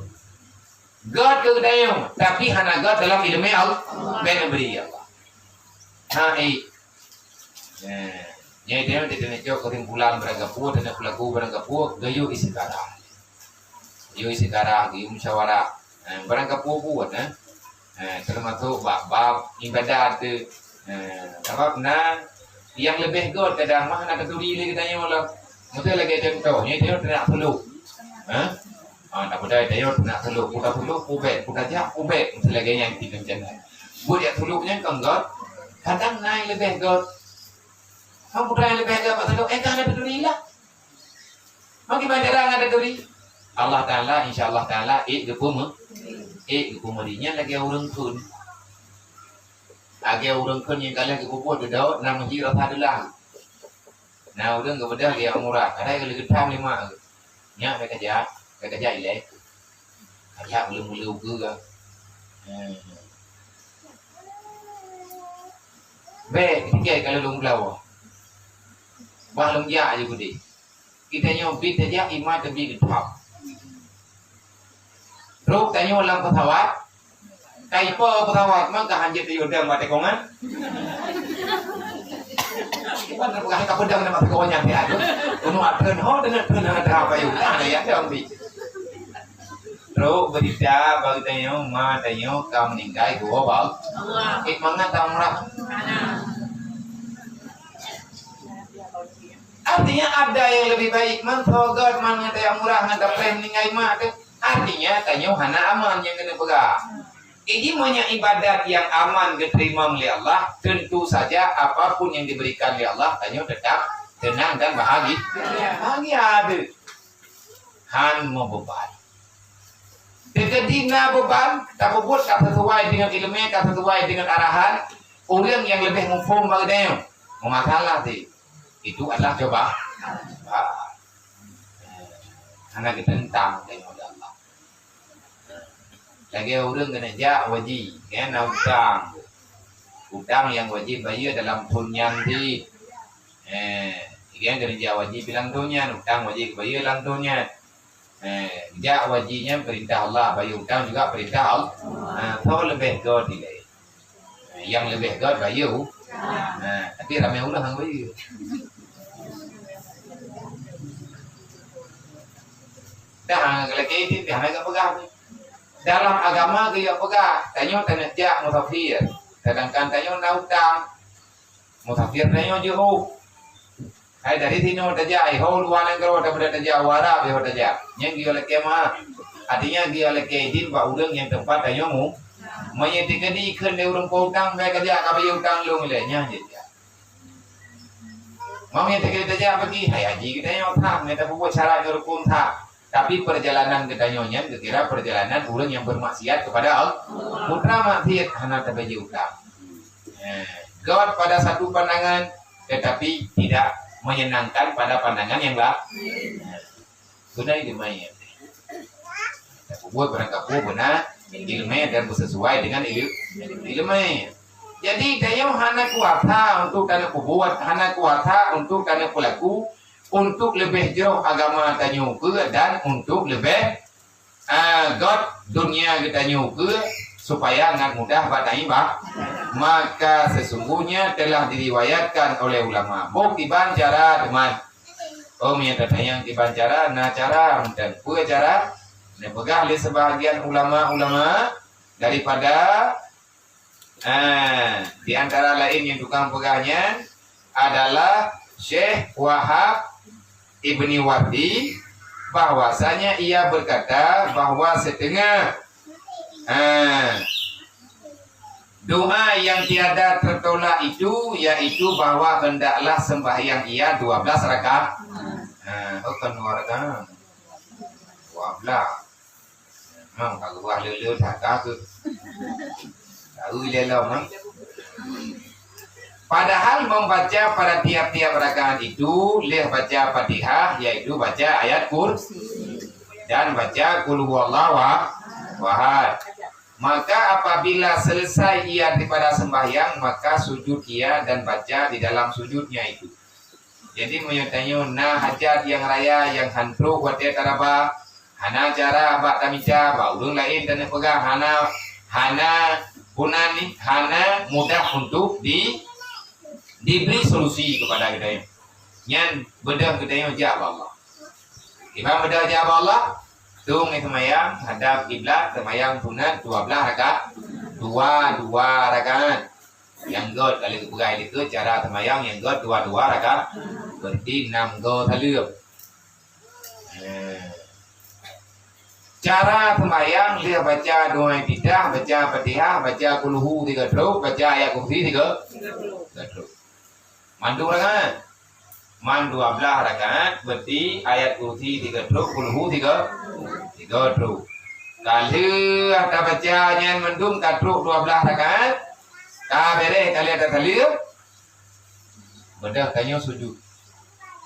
Gét keu geutanyoe, tapi hana gét dalam ileumé Allah. Bèk neubri, ya Allah. Ha, eh. Eh, nyan tanyoe, tanyoe cok kesimpulan barang gapeue, tanyoe peulaku barang gapeue, geuyue istikharah. Geuyue istikharah, geuyue musyawarah. Eh, barang gapeue buet, eh. Eh, teumasok bab-bab ibadat tu. Eh, sabab na nyang leubeh gét kadang mah hana taturi lé geutanyoe lom. Miseu lagèe contoh, nyoe tanyoe teunak sulok. Eh? Ah, na peudai tanyoe teunak sulok, peue tasulok, peue bèk, peue tajak, peue bèk. Miseu lagèe nyan ti macam nyan. Buet jak sulok nyan kon gét. Kadang na nyang leubeh gét. Kan peue nyang leubeh gét bak sulok, eh, kan hana taturi lah. Bagaimana cara hana taturi? Allah Taala, insya Allah Taala, ék geupeumeu-, ék geupeumuri. Nyan lagèe ureueng kheun. Lagèe ureueng kheun nyang ka lheueh geupeubuet dudoe, na meuji rasa deulah. Na ureueng geubeudôh lé murah, kadang geuleugeutang lé mak. Nyak bèk kajak, bèk kajak ilèe. Kajak meuleu-meuleu ukeue ka. Hmm. Bèk, tikai ka lôn bloe. Bah lôn jak aja gudeh. Geutanyoe bit tajak, iman teubi geutham. Trok tanyoe lam pesawat, ka ipo pesawat, maka hanjeuet tayue dang bak tikongan. Iban peugah ka peudang bak tikongan nyan, ya, tu. Unu atreun ho, deungon treun hana teuhah bayu. Nah, ya, dang bi. Trok beurita bak geutanyoe, ma tanyoe ka meuninggai geuwoe bak Allah. Eh, mangat ta umrah. Artinya ada yang lebih baik. Man soe gét, man ngon tayue umrah, ngon tapreh meuninggai mak teuh. Artinya tanyoe hana aman nyang keuneuk peugah. Jadi meunyoe ibadat nyang aman geuteurimong lé Allah, tentu saja apapun yang diberikan lé Allah, tanyoe tetap tenang dan bahagia. Bahagia tu. Han meubeuban. Teukeudi na beuban, tapeubuet ka sisuai deungon ileumé, ka sisuai deungon arahan, ureueng nyang leubeh muphom bak geutanyoe, meumasalah cit. Itu adalah coba-, cobaan. Hana geuteuntang deungon Allah. Lagèe ureueng keuneuk jak haji, kan na utang. Utang nyang wajéb bayeue dalam thon nyan cit. Eh, nyang keuneuk jak haji lam thon nyan, utang wajéb bayeue lam thon nyan. Eh, jak haji nyan perintah Allah, bayeue utang juga perintah Allah. Ha, soe leubeh gét ilèe? Eh, nyang leubeh gét bayeue. Ha, tapi ramé ureueng han bayeue. Dah, lagèe itu pih hana geupeugah. Dalam agama geuyue peugah, tanyoe taneuk jak musafir, sedangkan tanyoe na utang. Musafir tanyoe jeuet. Hai dari sinoe tajak, hai ho luwa nanggroe, daripada tajak u Arab, ho tajak. Nyan geuyue lakèe meu'ah. Artinya geuyue lakèe idin bak ureueng nyang teumpat tanyoe mu-, meunyoe teukeudi kheun lé ureueng po utang, bèk kajak, ka bayeue utang lôn ilèe, nyan jeuet jak. Meunyoe teukeudi tajak bagi, hai haji geutanyoe that, meunyoe tapeubuet syarat ngon rukun that. Tapi perjalanan geutanyoe nyan geukira perjalanan ureueng nyang bermaksiat kepada Allah. Putra maksiat hana tabagi utang. Eh, gét pada satu pandangan, tetapi tidak menyenangkan pada pandangan yang lain. Beuna ileumé. Buet barang gapeue beuna ileumé dan bersesuai dengan ileumé. Ileumé. Jadi, tanyoe hana kuasa untuk taneuk peubuet, hana kuasa untuk taneuk peulaku, untuk leubeh jroh agama tanyoe keue dan untuk leubeh, ah, gét dunia geutanyoe keue, supaya ngat mudah bak taibah. Maka sesungguhnya telah diriwayatkan oleh ulama. Boh kiban cara teuma. Oh, meunyoe tatanyong kiban cara, na cara mantong. Peue cara? Neupeugah lé sebahagian ulama-ulama daripada Ah, di antara lain nyang tukang peugah nyan adalah Syekh Wahab Ibni Wardi, bahwasanya ia berkata bahwa setengah, ah, doa yang tiada tertolak itu, yaitu bahwa hendaklah sembahyang ia dua belas rakaat. Ah, oh, kan dua rakaat. Dua belas. Memang ka geuwah le-le that ka keuh. Tahu ilée lom, eh? Padahal membaca pada tiap-tiap rakaat itu, lheueh baca Fatihah, yaitu baca ayat kursi dan baca Qul huwallahu ahad. Maka apabila selesai ia daripada sembahyang, maka sujud ia dan baca di dalam sujudnya itu. Jadi, meunyoe tanyoe na hajat nyang raya nyang han trok watée taraba, hana cara bak tamita, bak ureuëng laén taneuk peugah, hana, hana, bunan ni, hana mudah untuk di, diberi solusi kepada geutanyoe. Nyan beudôh geutanyoe jak bak Allah. Kiban beudôh jak bak Allah, tueng seumayang hadap kiblat, seumayang sunat dua belas rakaat, dua, dua rakaat. Nyang gét, ka lheueh geupeugah lé keu cara seumayang nyang gét dua-dua rakaat, berarti nam goe saleuem. Eh. Cara seumayang, lheueh baca doa iftitah, baca Fatihah, baca Qul hu tiga trok, baca ayat kursi tiga, tiga trok. Mandum rakaat. Man dua belas rakaat, berarti ayat kursi tiga trok, Qul hu tiga, tiga trok. Ka lheueh tabaca nyan mandum ka trok dua belas rakaat, ka beres ka lheueh tasaleuem, beudôh tanyoe sujud.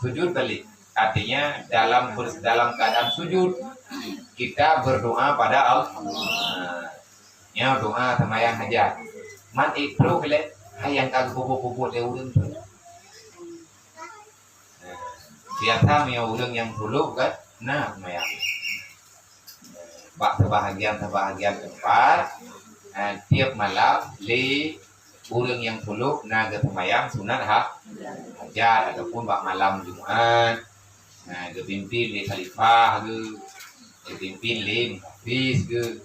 Sujud balik. Artinya dalam ber-, dalam keadaan sujud kita berdoa pada Allah. Nyoe doa seumayang hajat. Man ék trok lé, hai nyang ka geupubuet-pubuet lé ureuëng tu. Biasa meunyoe ureuëng nyang tulok kan, na seumayang. Bak sebahagian-sebahagian tempat, eh, tiep malam lé ureuëng nyang tulok na geuseumayang sunat ha-, hajat ataupun bak malam Jumat. Nah, geupimpin lé khalifah geuh, geupimpin lé muhafiz geuh.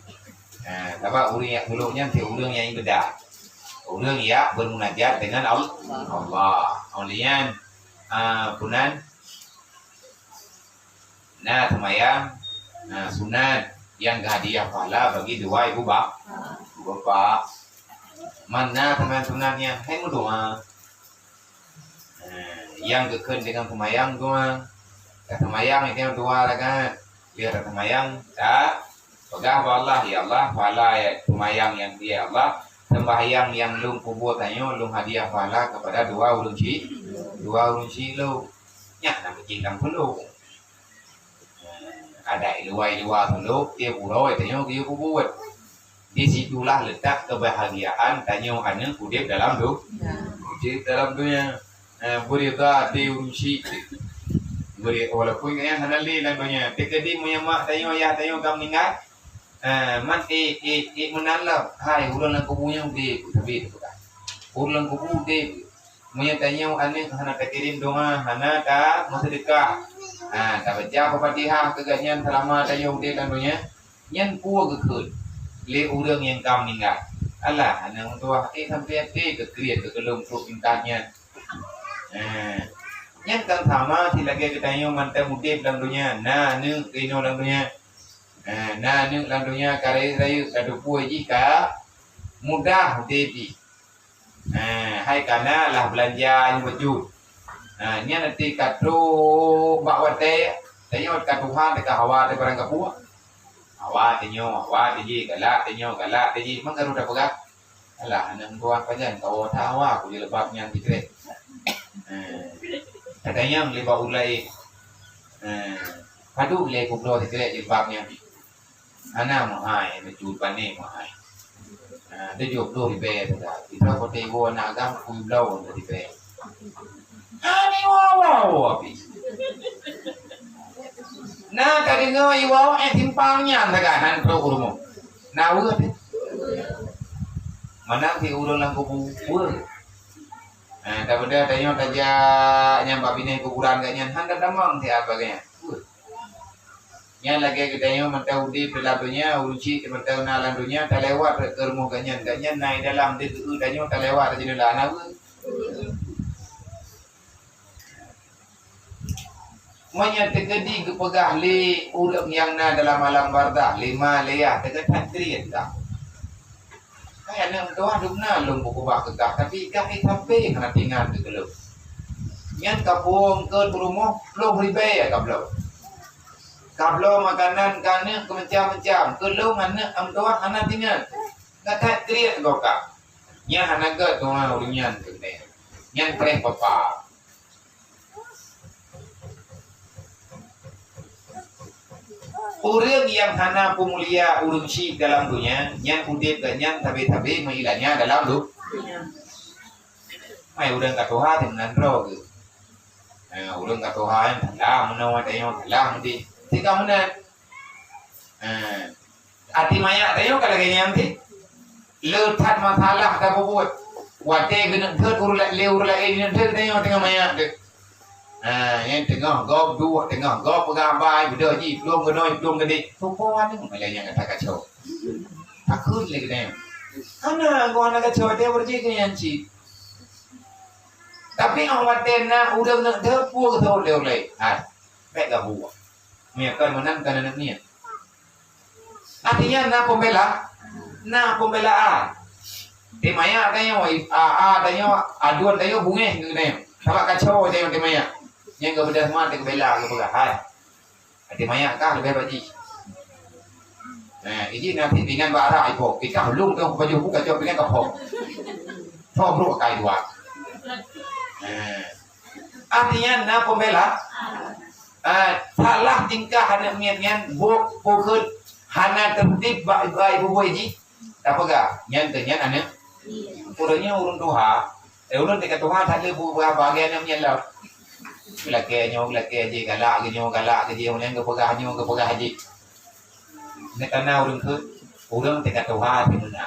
Nah, sabab ureuëng nyang tulok nyan cit ureuëng nyang ibadah. Ureuëng nyang bermunajat dengan Al-, Allah. Oleh nyan, ah, punan na seumayang, na sunat nyang geuhadiah pahala bagi dua ibu ba-, ibu bapak. Man na seumayang sunat nyan hai meudoa. Eh, nyang geukheun deungon seumayang dua. Taseumayang itu dua rakaat. Lheueh taseumayang, tapeugah bak Allah, "Ya Allah, pahala ya seumayang nyang, ya Allah, sembahyang nyang lôn peubuet tanyoe lôn hadiah pahala kepada dua ureuëng si, dua ureuëng si lôn." Nyan na meucih lam peulo. Adak i luwa, i luwa tulok, tiep uroe tanyoe geuyue peubuet. Di situlah letak kebahagiaan tanyoe aneuëk udeb dalam du-, udeb dalam donya. Eh, beurida di ureuëng syik. Beuri-, walaupun nyan hana lé lam donya. Teukeudi meunyoe mak tanyoe, yah tanyoe ka meuninggai, eh, man ék, ék, ék meunan lom. Hai, ureuëng lam kubu nyan udeb, tapi teupeugah. Ureuëng lam kubu udeb. Meunyoe tanyoe aneuëk hana takirém doa, hana ta-, meuseudeukah, ha, tabaca Al-Fatihah keu gobnyan seulama tanyoe udeb lam donya, nyan peue geukheun lé ureuëng nyang ka meuninggai? Alah, aneuëk meutuwah, eh, sampoe até geukriet keu gohlom trok pinta nyan. Ha, nyan kan sama si lagée geutanyoe mantong udeb lam donya, na aneuëk keunoe lam donya. Ha, na aneuëk lam donya ka rayeuk-rayeuk, ka teupeue jih ka mudah udeb jih. Eh, hai kana lah beulanja nyang beujeuet. Eh, nyan nanti ka trok bak watée, tanyoe ka tuha teuka hawa teuh barang kapuek. Hawa tanyoe, hawa teuh jih, galak tanyoe, galak teuh jih, meukaru tapeugah. Alah, aneuëk meutuwah pajan, kawoe that hawa ku jilbab nyan sikrek. Eh, tatanyong lé bak ulée. Eh, padub lé kubloe sikrek jilbab nyan. Hana meuhai, meucut pané meuhai. Ha, tujoh ploh ribée sagai. Kita kote iwoe na agam pui bloe ribée. Ha, ni iwoe-woe pih. Na ka deungoe iwoe, eh, simpang nyan sagai, han trok u rumoh. Na weueh pih. Meunan si ureuëng lam kubu, weueh. Ha, tapeugah tanyoe tajak nyang bak binéh kuburan gobnyan, han tatamong siat bak gobnyan. Weueh. Nyan lagée geutanyoe mantong udeb dalam donya, ureuëng chik mantong na lam donya, talewat rot keu rumoh gobnyan, gobnyan na i dalam, di keu tanyoe talewat rot jendela, na weueh. Meunyoe teukeudi geupeugah lé ureuëng nyang na dalam alam barzakh, lé ma lé yah, teuka that kriet dah. Hai aneuk meutuwah, dum na lôn peukeubah keu kah, tapi kah ni sabe hana teuingat keu lôn. Nyan ka puwong keu peurumoh ploh ribée ka bloe. Ka bloe makanan keu aneuk keu macam-macam, keu lôn aneuk meutuwah hana teuingat. Ka that kriet gob kah. Nyan hana gét tuha ureuëng nyan keu nyan. Nyan preh papa. Ureuëng nyang hana peumulia ureuëng chik dalam donya, nyan udeb gobnyan sabe-sabe meuilanya dalam du-, mai ureuëng ka tuha teuh meunan droe geuh. Ha, ureuëng ka tuha nyan salah meunoe, tanyoe salah meuti. Tika meunan. Ha. Até manyak tanyoe ka lagée nyan cit. Le that masalah tapeubuet. Watée geuneuk deuet ureuëng la-, lé ureuëng laén geuneuk deuet tanyoe teungoh manyak deuet. Ha, nyang teungoh gob duek, teungoh gob peugah bai, beudôh jih, plueng keunoe, plueng keudeh. Tupo aneuk malah nyang gata kacau. Takheun lé geutanyoe. Hana, geuh hana kacau, watée beureuji keu nyan cit. Tapi óh watée na ureuëng neuk deuet peue geuseuôt lé ureuëng laén. Ha, bék gabuek. Meunyoe kon meunan kon aneuk miet. Artinya na pembela, na pembelaan. Di maya tanyoe, a, a, tanyoe, aduan tanyoe bungéh ngon tanyoe. Sabab kacau tanyoe di maya. Nyang geubeudôh mat geubeula geupeugah, hai. Di maya kah leubeh baji. Nah, iji nanti dengan bak arak ipo. Kita belum tu baju buka jawab dengan kapok. Tobruk kai dua. Nah. Artinya na pembela. Ah, salah tingkah aneuk miet nyan, bôh pukon hana tertib bak ibu-ibu jih. Tapeugah, nyan keu nyan aneuk. Uroe nyoe ureuëng tuha, eh, ureuëng tingkat tuha that lé bu-, bu-, bagi aneuk miet lom. Geulakée nyoe, geulakée jih, galak geuh nyoe, galak geuh jih, uleng geupeugah nyoe, geupeugah jih. Nyoe kana ureuëng keu, ureuëng tingkat tuha sibeuna.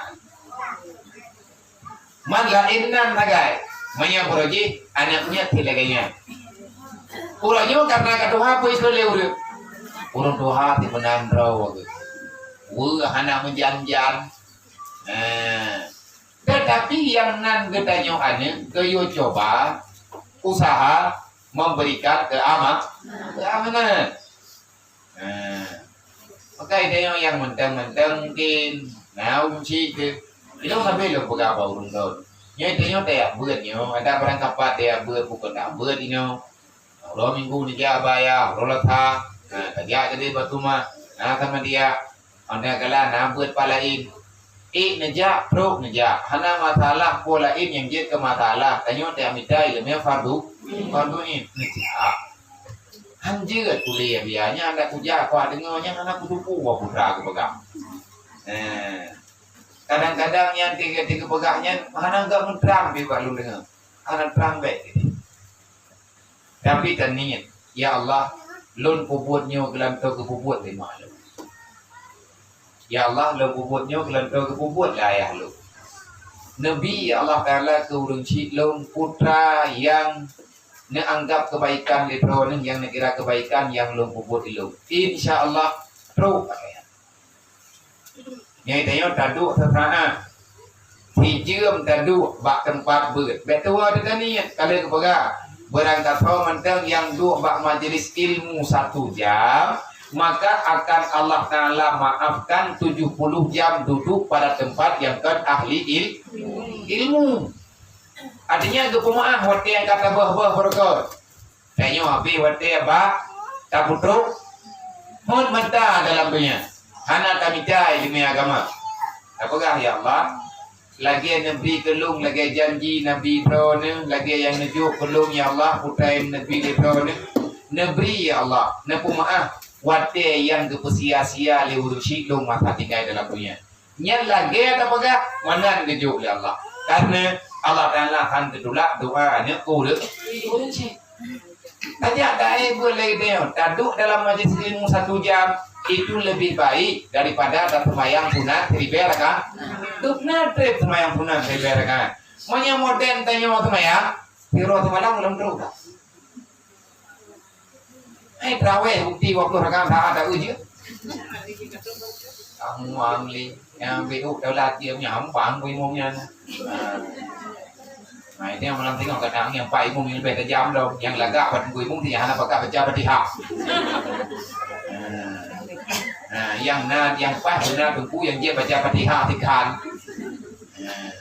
Man laén nan sagai, meunyoe uroe jih aneuk miet cit lagée nyan. Uroe nyoe karena ka tuha peue ikheun lé ureuëng. Ureuëng tuha sibeuna droe geuh. Weueh hana meujan-jan. Nah, tetapi nyang nan geutanyoe aneuk geuyue cuba usaha memberikan keama-, keamanan. Nah, maka tanyoe nyang mantong-mantong mungkin na ureuëng chik teuh. Ilong sabe lôn peugah bak ureuëng lôn. Nyoe tanyoe tajak beuet nyoe, ada barang kapat tajak beuet, bukon tajak beuet inoe. Uroe Minggu neujak bak ayah, uroe Lasa, nah, tajak keudeh bak teuma, na sama dia. Hana gala na beuet pat laén. Ék neujak, trok neujak. Hana masalah peue laén nyang jeuet keu masalah. Tanyoe tajak mita ileumèe fardu, fardu ain. Neujak. Han jeuet kuliah biaya nyan, adak kujak kudeungoe nyan hana kuteupeu wa putra kupeugah. Eh, kadang-kadang nyan tiga-tiga peugah nyan hana gak meutrang pih bak lôn deungoe. Hana trang bék. Tapi taniet, "Ya Allah, lôn peubuet nyoe geulantoe geupeubuet lé mak lôn. Ya Allah, lôn peubuet nyoe geulantoe geupeubuet lé ayah lôn." Neubi, ya Allah Taala, keu ureuëng chik lôn putra nyang neuanggap keubaikan lé droeneuh, nyang neukira keubaikan nyang lôn peubuet lé lôn. Insya Allah, trok. Nyan tanyoe taduek seusaat. Sijeuem taduek bak teumpat beuet. Bék tuwoe teuka niet, ka lheueh geupeugah, barangkasoe mantong nyang duek bak majlis ilmu satu jam, maka akan Allah Taala maafkan tujuh puluh jam duduk pada tempat nyang kon ahli il-, ilmu. Artinya, geupeumeu'ah watée nyang ka taböh-böh beureukat. Tanyoe habéh watée bak tapeutrok phon mata dalam donya. Hana tamita ileumèe agama. Tapeugah, "Ya Allah, lagée neubri keu lôn lagée janji Nabi Droeneuh, lagée nyang neujok keu lôn, ya Allah, putai Nabi Droeneuh. Neubri, ya Allah, neupeumeu'ah watée nyang geupeusia-sia lé ureuëng chik lôn masa tinggai dalam donya." Nyan lagée tapeugah, meunan geujok lé Allah. Karena Allah Taala han geutulak doa aneuk ureuëng, ureuëng chik. Tajak dae beuet lagée nyoe, taduek dalam majlis ilmu satu jam, itu lebih baik daripada taseumayang sunat siribée rakaat. Dubna treb seumayang sunat siribée rakaat. Meunyoe modern tanyoe seumayang, sidroe seumalam lom trok. Hai traweh bukti dua puluh rakaat saat tak uji. Kamu amli yang beu daulat dia nyambang bui mong nyan. Nah, itu yang malam tengok kadang yang pak imum yang lebih kejam dong, yang lagak buat bui mong dia hana pakai baca Fatihah. Nah, yang na yang pas benar tunggu yang dia baca Fatihah tikan. Nah.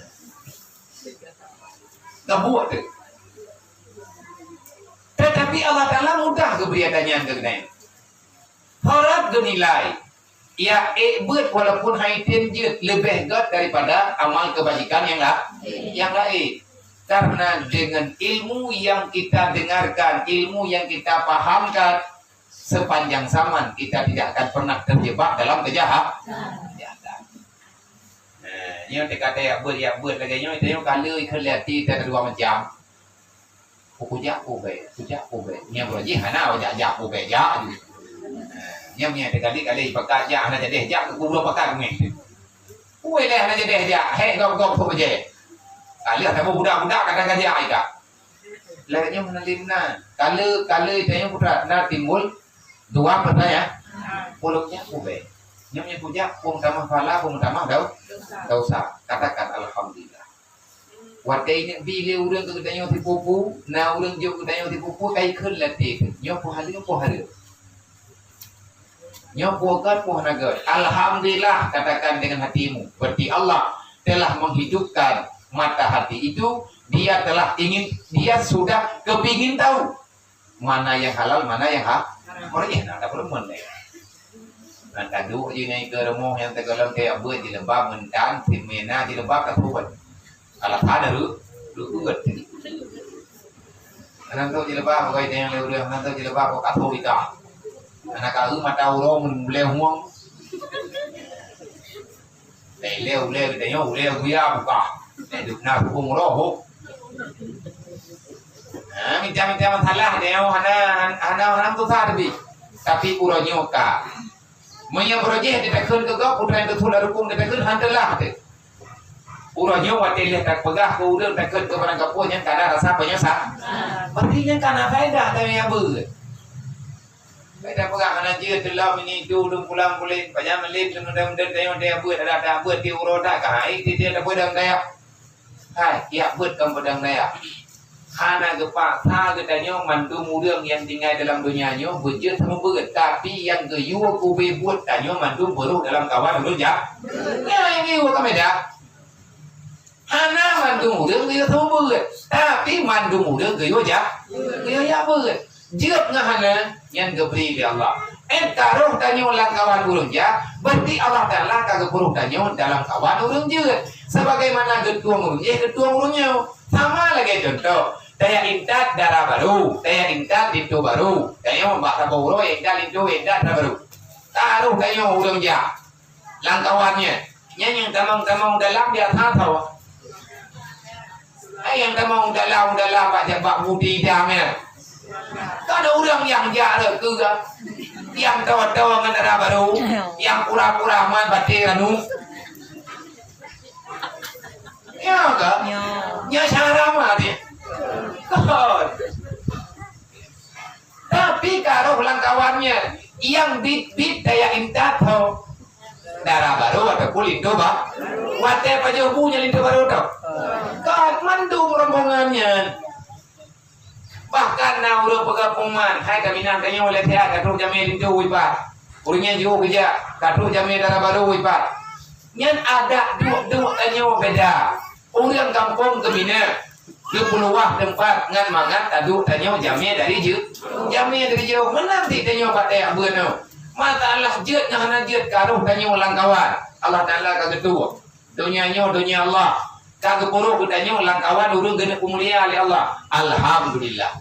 Gabuek tu. Tetapi Allah Taala mudah geubri ata nyan keu geutanyoe. Harab geunilai, ya ék beuet walaupun hai tem jeuet leubeh gét daripada amal keubajikan nyang la-, nyang laén. Karena dengan ilmu yang kita dengarkan, ilmu yang kita pahamkan, sepanjang zaman kita tidak akan pernah terjebak dalam kejahat-, kejahatan. Nah, nyoe teuka tajak beuet, jak beuet lagèe nyoe, tanyoe ka lheueh ikheun lé até teuh dua macam. Kujak ubé, kujak ubé. Nyoe beurajih hana jak, jak ubé, jak. Nah, nyoe meunyo teuka kali pakat jak, hana jadeh jak, keu kubloe pakat meh. Ubé lé hana jadeh jak, hék gob-gob keu bajèe. Ka lheueh tabu budak-budak kadang ka jak ika. Lagèe nyoe meunan lé meunan. Kale, kale tanyoe putra na timbul dua pertanyaan. Ulôn jak ubé. Nyoe meunyo kujak, peue meutamah pahala, peue meutamah dau-, dosa. Katakan alhamdulillah. Watèe ingat bi lé ureueng keu geutanyoe sipupu, na ureueng jok geutanyoe sipupu, ka ikheun lé até teuh. Nyoe peue haleue, peue haleue. Nyoe peue gét, peue hana gét. Alhamdulillah, katakan dengan hatimu. Berarti Allah telah menghidupkan mata hati itu, dia telah ingin, dia sudah kepingin tahu mana yang halal, mana yang ha-, haram. Boleh, nah, tak perlu pun deh. Nah, tadu je naik ke rumah yang tegalam kayak buat jilbab, mentan, simena, jilbab, tak perlu pun. Alah ada lu, lu buat. Anak tu jilbab, bukan yang lu, anak tu jilbab, kok kasih kita. Anak kau mata urung, boleh ngomong. Lé ulèe geutanyoe, ulèe buya buka. Lé dubna huköm roh. Ha, mita-mita masalah tanyoe hana, hana, hana, hana susah tapi. Tapi uroe nyoe ka. Meunyoe beurajih ditakheun keu gob, putra nyang teuthôn lam rukung ditakheun han teulah teuh. Uroe nyoe watèe lheueh tapeugah keu ureueng takheun keu barang kapeue nyan ka na rasa peunyesa-, berarti nyan ka na faedah tanyoe nyang beuet. Beda peugah hana jeuet teulam ini tu lôn pulang puléh. Banyak meulét lôn muda-muda tanyoe dia buet ada, ada buet di uroe dak ka hai ti dia buet dalam daya. Hai, ya buet kamu dalam daya. Hana geupaksa geutanyoe mandum ureueng nyang tinggai dalam donya nyoe beujeuet sama beuet, tapi nyang geuyue kube buet tanyoe mandum beurôh dalam kawan ureueng ja-, nyan nyang geuyue ka meda. Hana mandum ureueng geuyue sama beuet, tapi mandum ureueng geuyue ja-, geuyue jak beuet. Jeuet ngon hana, nyan geubri lé Allah. Enta roh tanyoe lam kawan ureueng jak, berarti Allah Taala ka geupeurôh tanyoe dalam kawan ureueng jeuet. Sebagaimana geutueng ureueng jih, geutueng ureueng nyoe. Sama lagèe contoh, tajak intat dara barô, tajak intat linto barô. Tanyoe bak saboh uroe intat linto, intat dara barô. Taroh tanyoe ureueng jak. Lam kawan nyan. Nyan nyang tamong-tamong dalam biasa tho. Hai nyang tamong dalam, dalam bak jabak budi dam nyan. Kan ureueng nyang jak rot keu nyang tho-tho ngon dara barô, nyang pura-pura man baté ranup. Ya ka? Ya. Nya cara mah dia. Kon. Tapi ka roh lam kawan nyan, nyang bit-bit tajak intat tho. Dara barô ataupun linto ba-, watèe pajoh bu nyan linto barô tho. Kon mandum rombongan nyan. Bahkan na ureueng peugah pengumuman, hai ka minah tanyoe lé siat ka troh jamé linto u ipat. Ureueng nyan jiôh geujak, ka troh jamé dara barô u ipat. Nyan adat duek-duek tanyoe beda. Ureueng gampông geuminah, geupeuluwah teumpat ngon mangat taduek tanyoe jamé dari jeuet. Jamé dari jeuet, meunan cit tanyoe bak tajak beuet nyoe. Masalah jeuet ngon hana jeuet ka roh tanyoe lam kawan. Allah Taala ka geutueng. Donya nyoe donya Allah. Ka geupeurôh geutanyoe lam kawan ureueng geuneuk peumulia lé Allah. Alhamdulillah.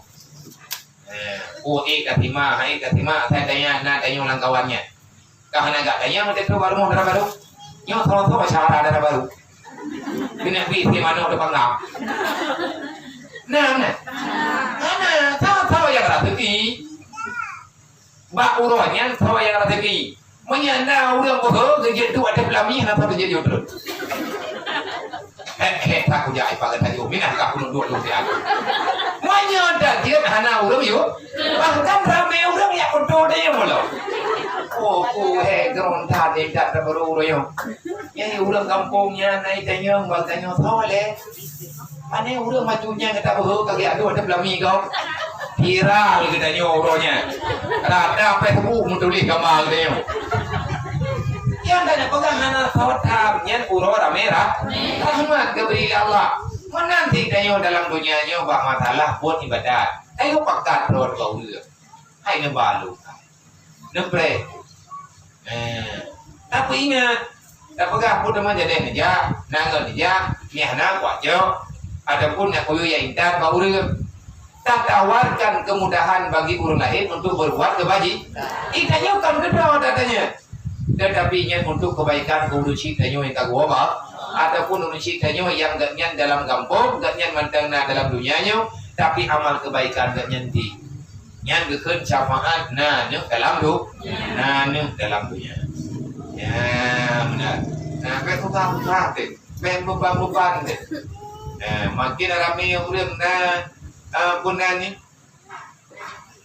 Eh, oh, ék ka simak, hai ék ka simak, asai tanyoe na tanyoe lam kawan nyan. Ka hana gak tanyoe, meuteupeu bak rumoh dara barô. Nyoe tho-tho syedara dara barô. Keuneuk bri sie manok dipanggang. Nah, nah. Hana, tho-tho nyang raseuki. Bak uroe nyan tho nyang raseuki. Meunyo na ureueng bohong, geujeuet duek ateueh peulami, hana tho geujeuet jeuet. Hek, hek, tak kujak ipagat tajôh. Minah ka kunut duek lôn siat. Meunyo dak jeuet, Hana ureuëng yuk. Bahkan ramé ureuëng nyang beutôi deh meulo. Oh, ku he gerontan deh dak teuburu ureuëng yuk. Nyang ureuëng gampông nyan nai tanyong bak tanyong soleh. Pane ureuëng maju nyan kata beuhe ka geujak dua teuh lami kau. Viral geutanyoe uroe nyan. Rata peh bu meutuléh gama geutanyoe. Nyang tanyoe peugah hana sawat tham nyan uroe ramé rah-, rahmat geubri lé Allah. Meunan cit tanyoe dalam donya nyoe bak masalah buet ibadat. Ayo pakat rot bak ureuëng. Hai neubalu. Neupreh. Eh, tapi ingat, tapeugah peue teuma jadeh neujak, nangon neujak, nyang na kuwacok, ataupun nyang kuyue ya intat bak ureuëng. Tatawarkan kemudahan bagi ureuëng laén untuk berbuat kebaji-, itanyoe kon keudroe tatanya. Tetapi nyan untuk kebaikan ureuëng cit tanyoe nyang ka geuwoe bak, ataupun ureuëng cit tanyoe nyang geuhnyan dalam gampông, geuhnyan mantong na dalam donya nyoe, tapi amal kebaikan geuhnyan di. Nyan geukheun syafaat na neuh dalam du-, na neuh dalam donya. Ya, beuna. Nah, bèk susah-susah teuh. Bèk beuban-beuban teuh. Nah, makin ramé ureuëng na, eh, peue nan nyoe,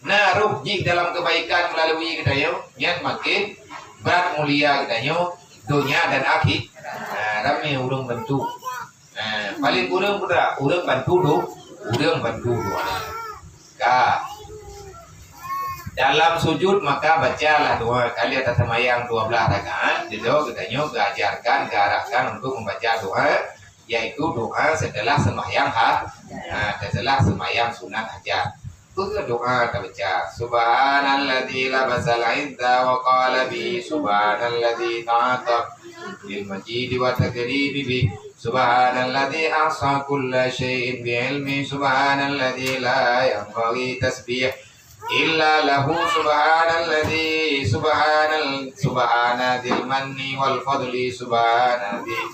na roh jih dalam kebaikan melalui geutanyoe, nyan makin brat mulia geutanyoe donya dan akhi-, nah, ramé ureuëng bantu. Eh, paling kureueng peue, ureuëng bantu do-, ureuëng bantu doa. Ka. Dalam sujud maka bacalah doa. Kali ata seumayang dua belas rakaat, jeuet geutanyoe geuajarkan, geuarahkan untuk membaca doa, yaitu doa setelah sembahyang ha-, ha, setelah sembahyang sunat hajat. Peue doa tabaca? Subhanalladzi labasal izza wa qala bi. Subhanalladzi ta'ata lil majidi wa takrimi bi. Subhanalladzi ahsa kulla syai'in bi ilmi. Subhanalladzi la yanbaghi tasbih illa lahu. Subhanalladzi, subhanal, subhana dzil manni wal fadli. Subhana dzil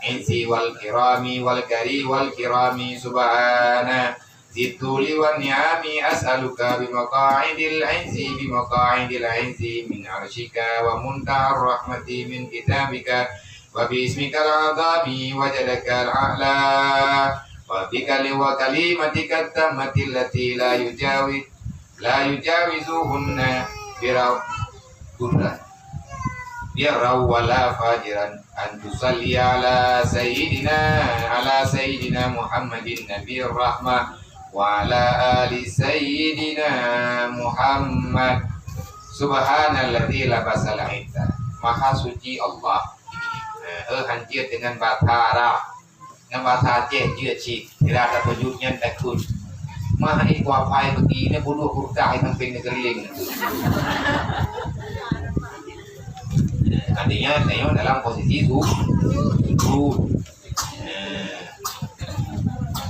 izzi wal kirami wal kari wal kirami. Subhana dzit tuli wan ni'ami. As'aluka bi maqa'idil izzi, bi maqa'idil izzi min arsyika wa muntahar rahmati min kitabika wa bi ismikal a'zami wa jadakal a'la wa bi kali-, wa kalimatika tammati allati la yujawi-, la yujawizuhunna bira-, birran, birran wala fajiran, an tusalli ala sayyidina, ala sayyidina Muhammadin nabiyir rahmah, wa ala ali sayyidina Muhammad. Subhanalladzi labasal izza. Maha suci Allah. Eh, eh, hanjeuet dengan bahasa Arab. Ngon bahasa Aceh jeuet cit, sira tatuju nyan takheun. Mah eh, kuapai beugi nyan puluh kurtah nyang sampéng neugeureuléng. Artinya, tanyoe dalam posisi su-, sujud. Eh.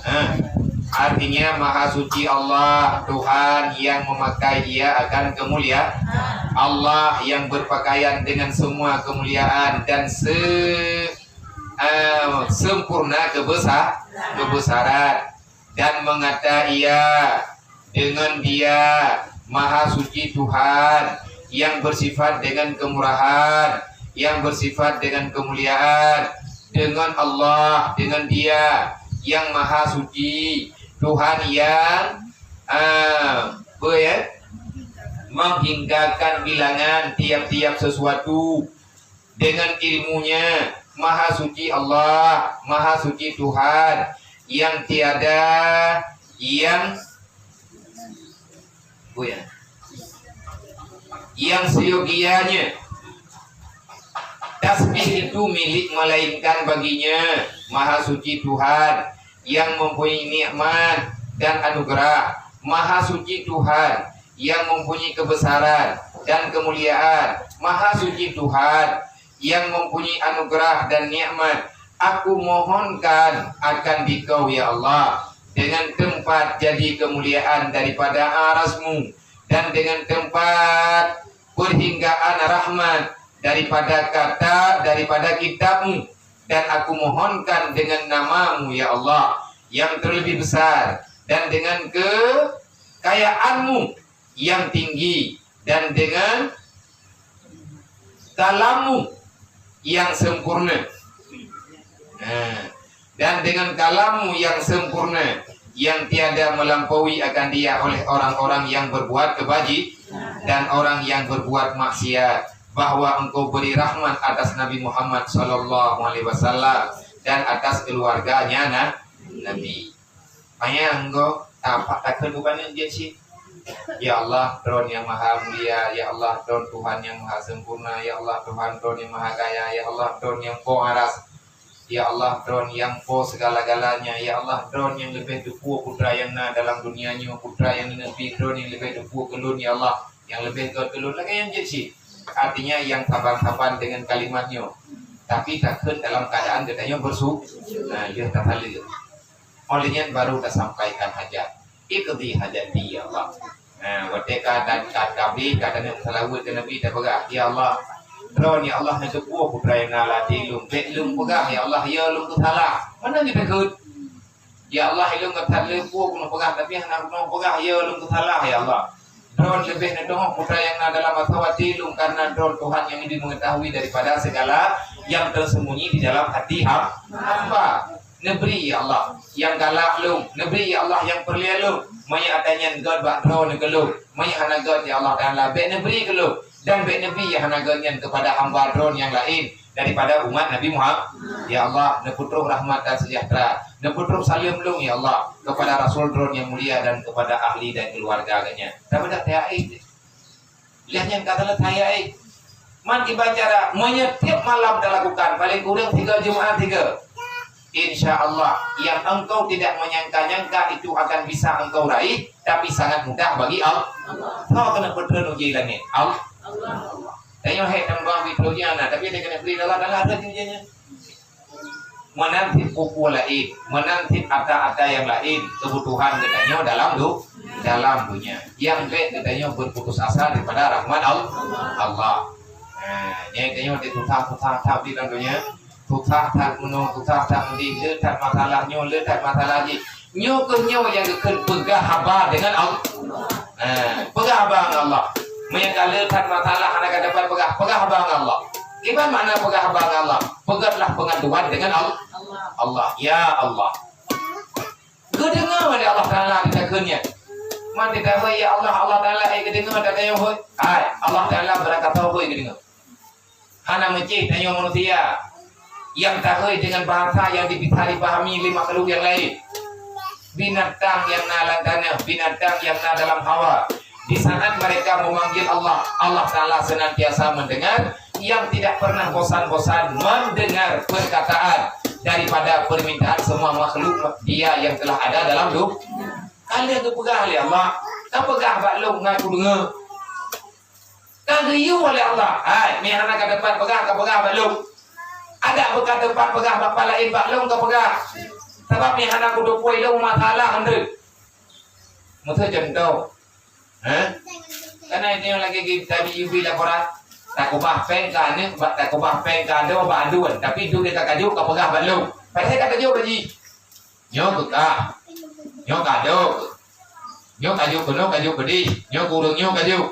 Eh. Artinya, Maha Suci Allah, Tuhan yang memakai Ia akan kemuliaan. Allah yang berpakaian dengan semua kemuliaan dan se-, eh, sempurna kebesa-, kebesaran, dan mengata Ia, dengan Dia, Maha Suci Tuhan, yang bersifat dengan kemurahan, yang bersifat dengan kemuliaan, dengan Allah, dengan Dia, yang Maha Suci, Tuhan yang, eh, apa ya, menghinggakan bilangan tiap-tiap sesuatu, dengan ilmunya, Maha Suci Allah, Maha Suci Tuhan, yang tiada, yang, apa ya, yang seyogianya tasbih itu milik melainkan bagi-Nya, Maha Suci Tuhan, yang mempunyai nikmat dan anugerah, Maha Suci Tuhan, yang mempunyai kebesaran dan kemuliaan, Maha Suci Tuhan, yang mempunyai anugerah dan nikmat. Aku mohonkan akan di-Kau, ya Allah, dengan tempat jadi kemuliaan daripada aras-Mu dan dengan tempat perhinggaan rahmat daripada kata, daripada kitab-Mu, dan aku mohonkan dengan nama-Mu, ya Allah, yang terlebih besar, dan dengan kekayaan-Mu yang tinggi, dan dengan kalam-Mu yang sempurna. Nah, dan dengan kalam-Mu yang sempurna, yang tiada melampaui akan dia oleh orang-orang yang berbuat kebaji-, dan orang yang berbuat maksiat, bahwa Engkau beri rahmat atas Nabi Muhammad sallallahu alaihi wasallam dan atas keluarganya na-, Nabi. Manyang goe, tampak takheun bukan jeuet cit. Ya Allah, Droen nyang maha mulia, ya Allah, Droen Tuhan nyang maha sempurna, ya Allah, Tuhan Droen nyang maha kaya, ya Allah, Droen nyang po aras, ya Allah, Droen nyang po segala-galanya, ya Allah, Droen nyang leubeh teupeue putra nyang na dalam dunia nyoe, putra nyang neubri Droen nyang leubeh teupeue keu lôn, ya Allah, nyang leubeh gét keu lôn, lagèe nyan jeuet cit. Artinya, nyang saban-saban dengan kalimat nyoe, tapi takheun dalam keadaan geutanyoe bersu-, nah, yeuh tasaleuem. Óh lheueh nyan baru tasampaikan hajat. Iqdi hajati, ya Allah. Nah, watèe ka dan ka tabligh, ka taneuk seulaweuet keu Nabi, tapeugah, "Ya Allah, Droen, ya Allah, neuteupeue putra nyang na lam até lôn. Bèk lôn peugah, ya Allah, ya lôn keusalah." Meunan jih takheun. "Ya Allah, ilôn ka that lé peue keuneuk peugah, tapi hana keuneuk peugah, ya lôn keusalah, ya Allah. Droen leubeh neudeungoe putra nyang na dalam asoe até lôn, karena Droen Tuhan nyang leubeh mengetahui daripada segala yang tersembunyi di dalam hati ham-, hamba. Neubri, ya Allah, nyang galak lôn. Neubri, ya Allah, nyang peureulèe lôn. Meunyo ata nyan gét bak Droen keu lôn. Meunyo hana gét, ya Allah Taala, bèk neubri keu lôn. Dan bèk neubri nyang hana gét nyan keupada hamba Droen nyang laén daripada umat Nabi Muhammad. Ya Allah, neupeutrôh rahmat dan sejahtera, neupeutrôh saleuem lôn, ya Allah, keupada Rasul Droen nyang mulia dan keupada ahli dan keuluwarga geuh nyan." Tabeudôh teuaéh. Lheueh nyan ka seuleusoe teuaéh. Man kiban cara, meunyo tiep malam talakukan, paléng kureueng tiga Jumat tiga. Insya Allah, yang engkau tidak menyangka-nyangka itu akan bisa engkau raih, tapi sangat mudah bagi Allah. Soe keuneuk peutreun uji langèt? Allah. Allah. Tanyoe hai tambah bit ujian na, tapi dia keuneuk bri Allah Taala ada ujiannya. Meunan cit peue-peue laén, meunan cit ata-ata nyang laén, kebutuhan geutanyoe dalam du-, dalam dunia. Nyang bèk geutanyoe berputus asa daripada rahmat Al-, Allah. Nah, nyang geutanyoe di susah-susah that di dalam dunia. Susah that meunoe, susah that meudéh, le that masalah nyoe, le that masalah jih. Nyoe keuh nyoe nyang geukheun peugah haba deungon Allah. Ha, peugah haba ngon Allah. Meunyo ka le that masalah hana ka dapat peugah, peugah haba ngon Allah. Kiban makna peugah haba ngon Allah? Peugahlah pengaduan deungon Allah. Allah, ya Allah. Geudeungoe lé Allah Taala takheun nyan. Man teutabeuet, "Ya Allah, Allah Taala, eh, geudeungoe," tatanyoe hôi. Hai, Allah Taala barangkasoe hôi geudeungoe. Hana meucéh tanyoe manusia. Nyang tahôi deungon bahasa nyang bisa dipahami lé makhluk nyang laén. Binatang nyang na lam tanoh, binatang nyang na dalam hawa. Di saat mereka memanggil Allah, Allah Taala senantiasa mendengar, yang tidak pernah bosan-bosan mendengar perkataan daripada permintaan semua makhluk Dia yang telah ada dalam du-, ka lheueh geupeugah lé Allah, "Ka peugah bak lôn ngon kudeungoe." Ka geuyue lé Allah. Hai, meuhana ka dapat peugah, ka peugah bak lôn. Adak beuka teumpat peugah bak laén bak lôn ka peugah. Sabab meuhana kuteupeue lôn masalah nyoe. Miseu cuntoh. Ha? Kana itu lagèe kita di U B laporan. Takubah péng ka aneuk, bak takubah péng ka adoe bak aduen. Tapi duek ka kajok ka peugah bak lôn. Padahai ka kajok bak jih. Nyoe keu kah. Nyoe kado. Nyoe kajok keunoe, kajok keudéh. Nyoe keu ureueng nyoe kajok.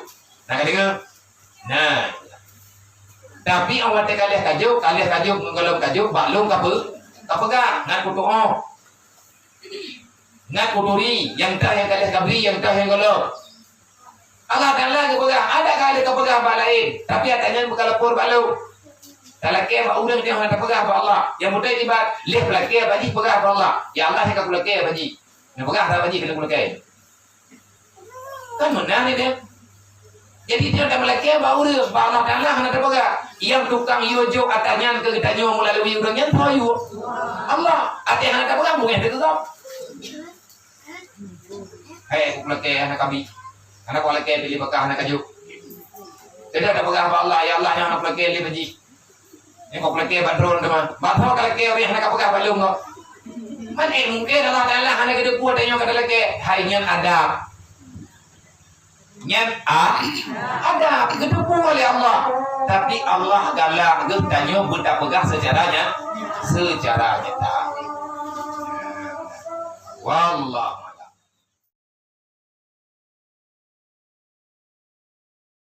Na kadeungoe? Nah. Tapi awak teuka lheueh kajok, ka lheueh kajok ngon gohlom kajok, bak lôn ka peu-, ka peugah, ngat kutu'oh. Ngat kuturi, nyang tah nyang ka lheueh kabri, nyang tah nyang gohlom. Allah Taala geupeugah, adak ka lheueh kapeugah bak laén, tapi adak nyan beuka lapor bak lôn. Talakèe bak ureueng nyang hana tapeugah bak Allah. Nyang beutôi nibak, lheueh peulakèe bak jih peugah bak Allah. Ya Allah, nyang ka kulakèe bak jih. Nyang peugah bak jih keuneuk kulakèe. Kan meunan nyan. Jadi, tanyoe tameulakèe bak ureueng, bak Allah Taala hana tapeugah. Nyang tukang yue jok ata nyan keu geutanyoe meulalui ureueng nyan, soe yue? Allah. Até hana tapeugah, beungèh teuh keu gob. Hai, kulakèe hana kabi. Hana kulakèe bili bakah hana kajok. Teudah tapeugah bak Allah, "Ya Allah, nyoe hana kulakèe lé bak jih. Nyoe kulakèe bak droen teuma." Bak droen ka lakèe, ureueng hana kapeugah bak lôn kok. Man, eh, mungken Allah Taala hana geuteupeue tanyoe ka talakèe. Hai, nyan adab. Nyan a-, adab geuteupeue lé Allah. Tapi Allah galak geutanyoe beutapeugah secara nya-, secara nyata. Wallah.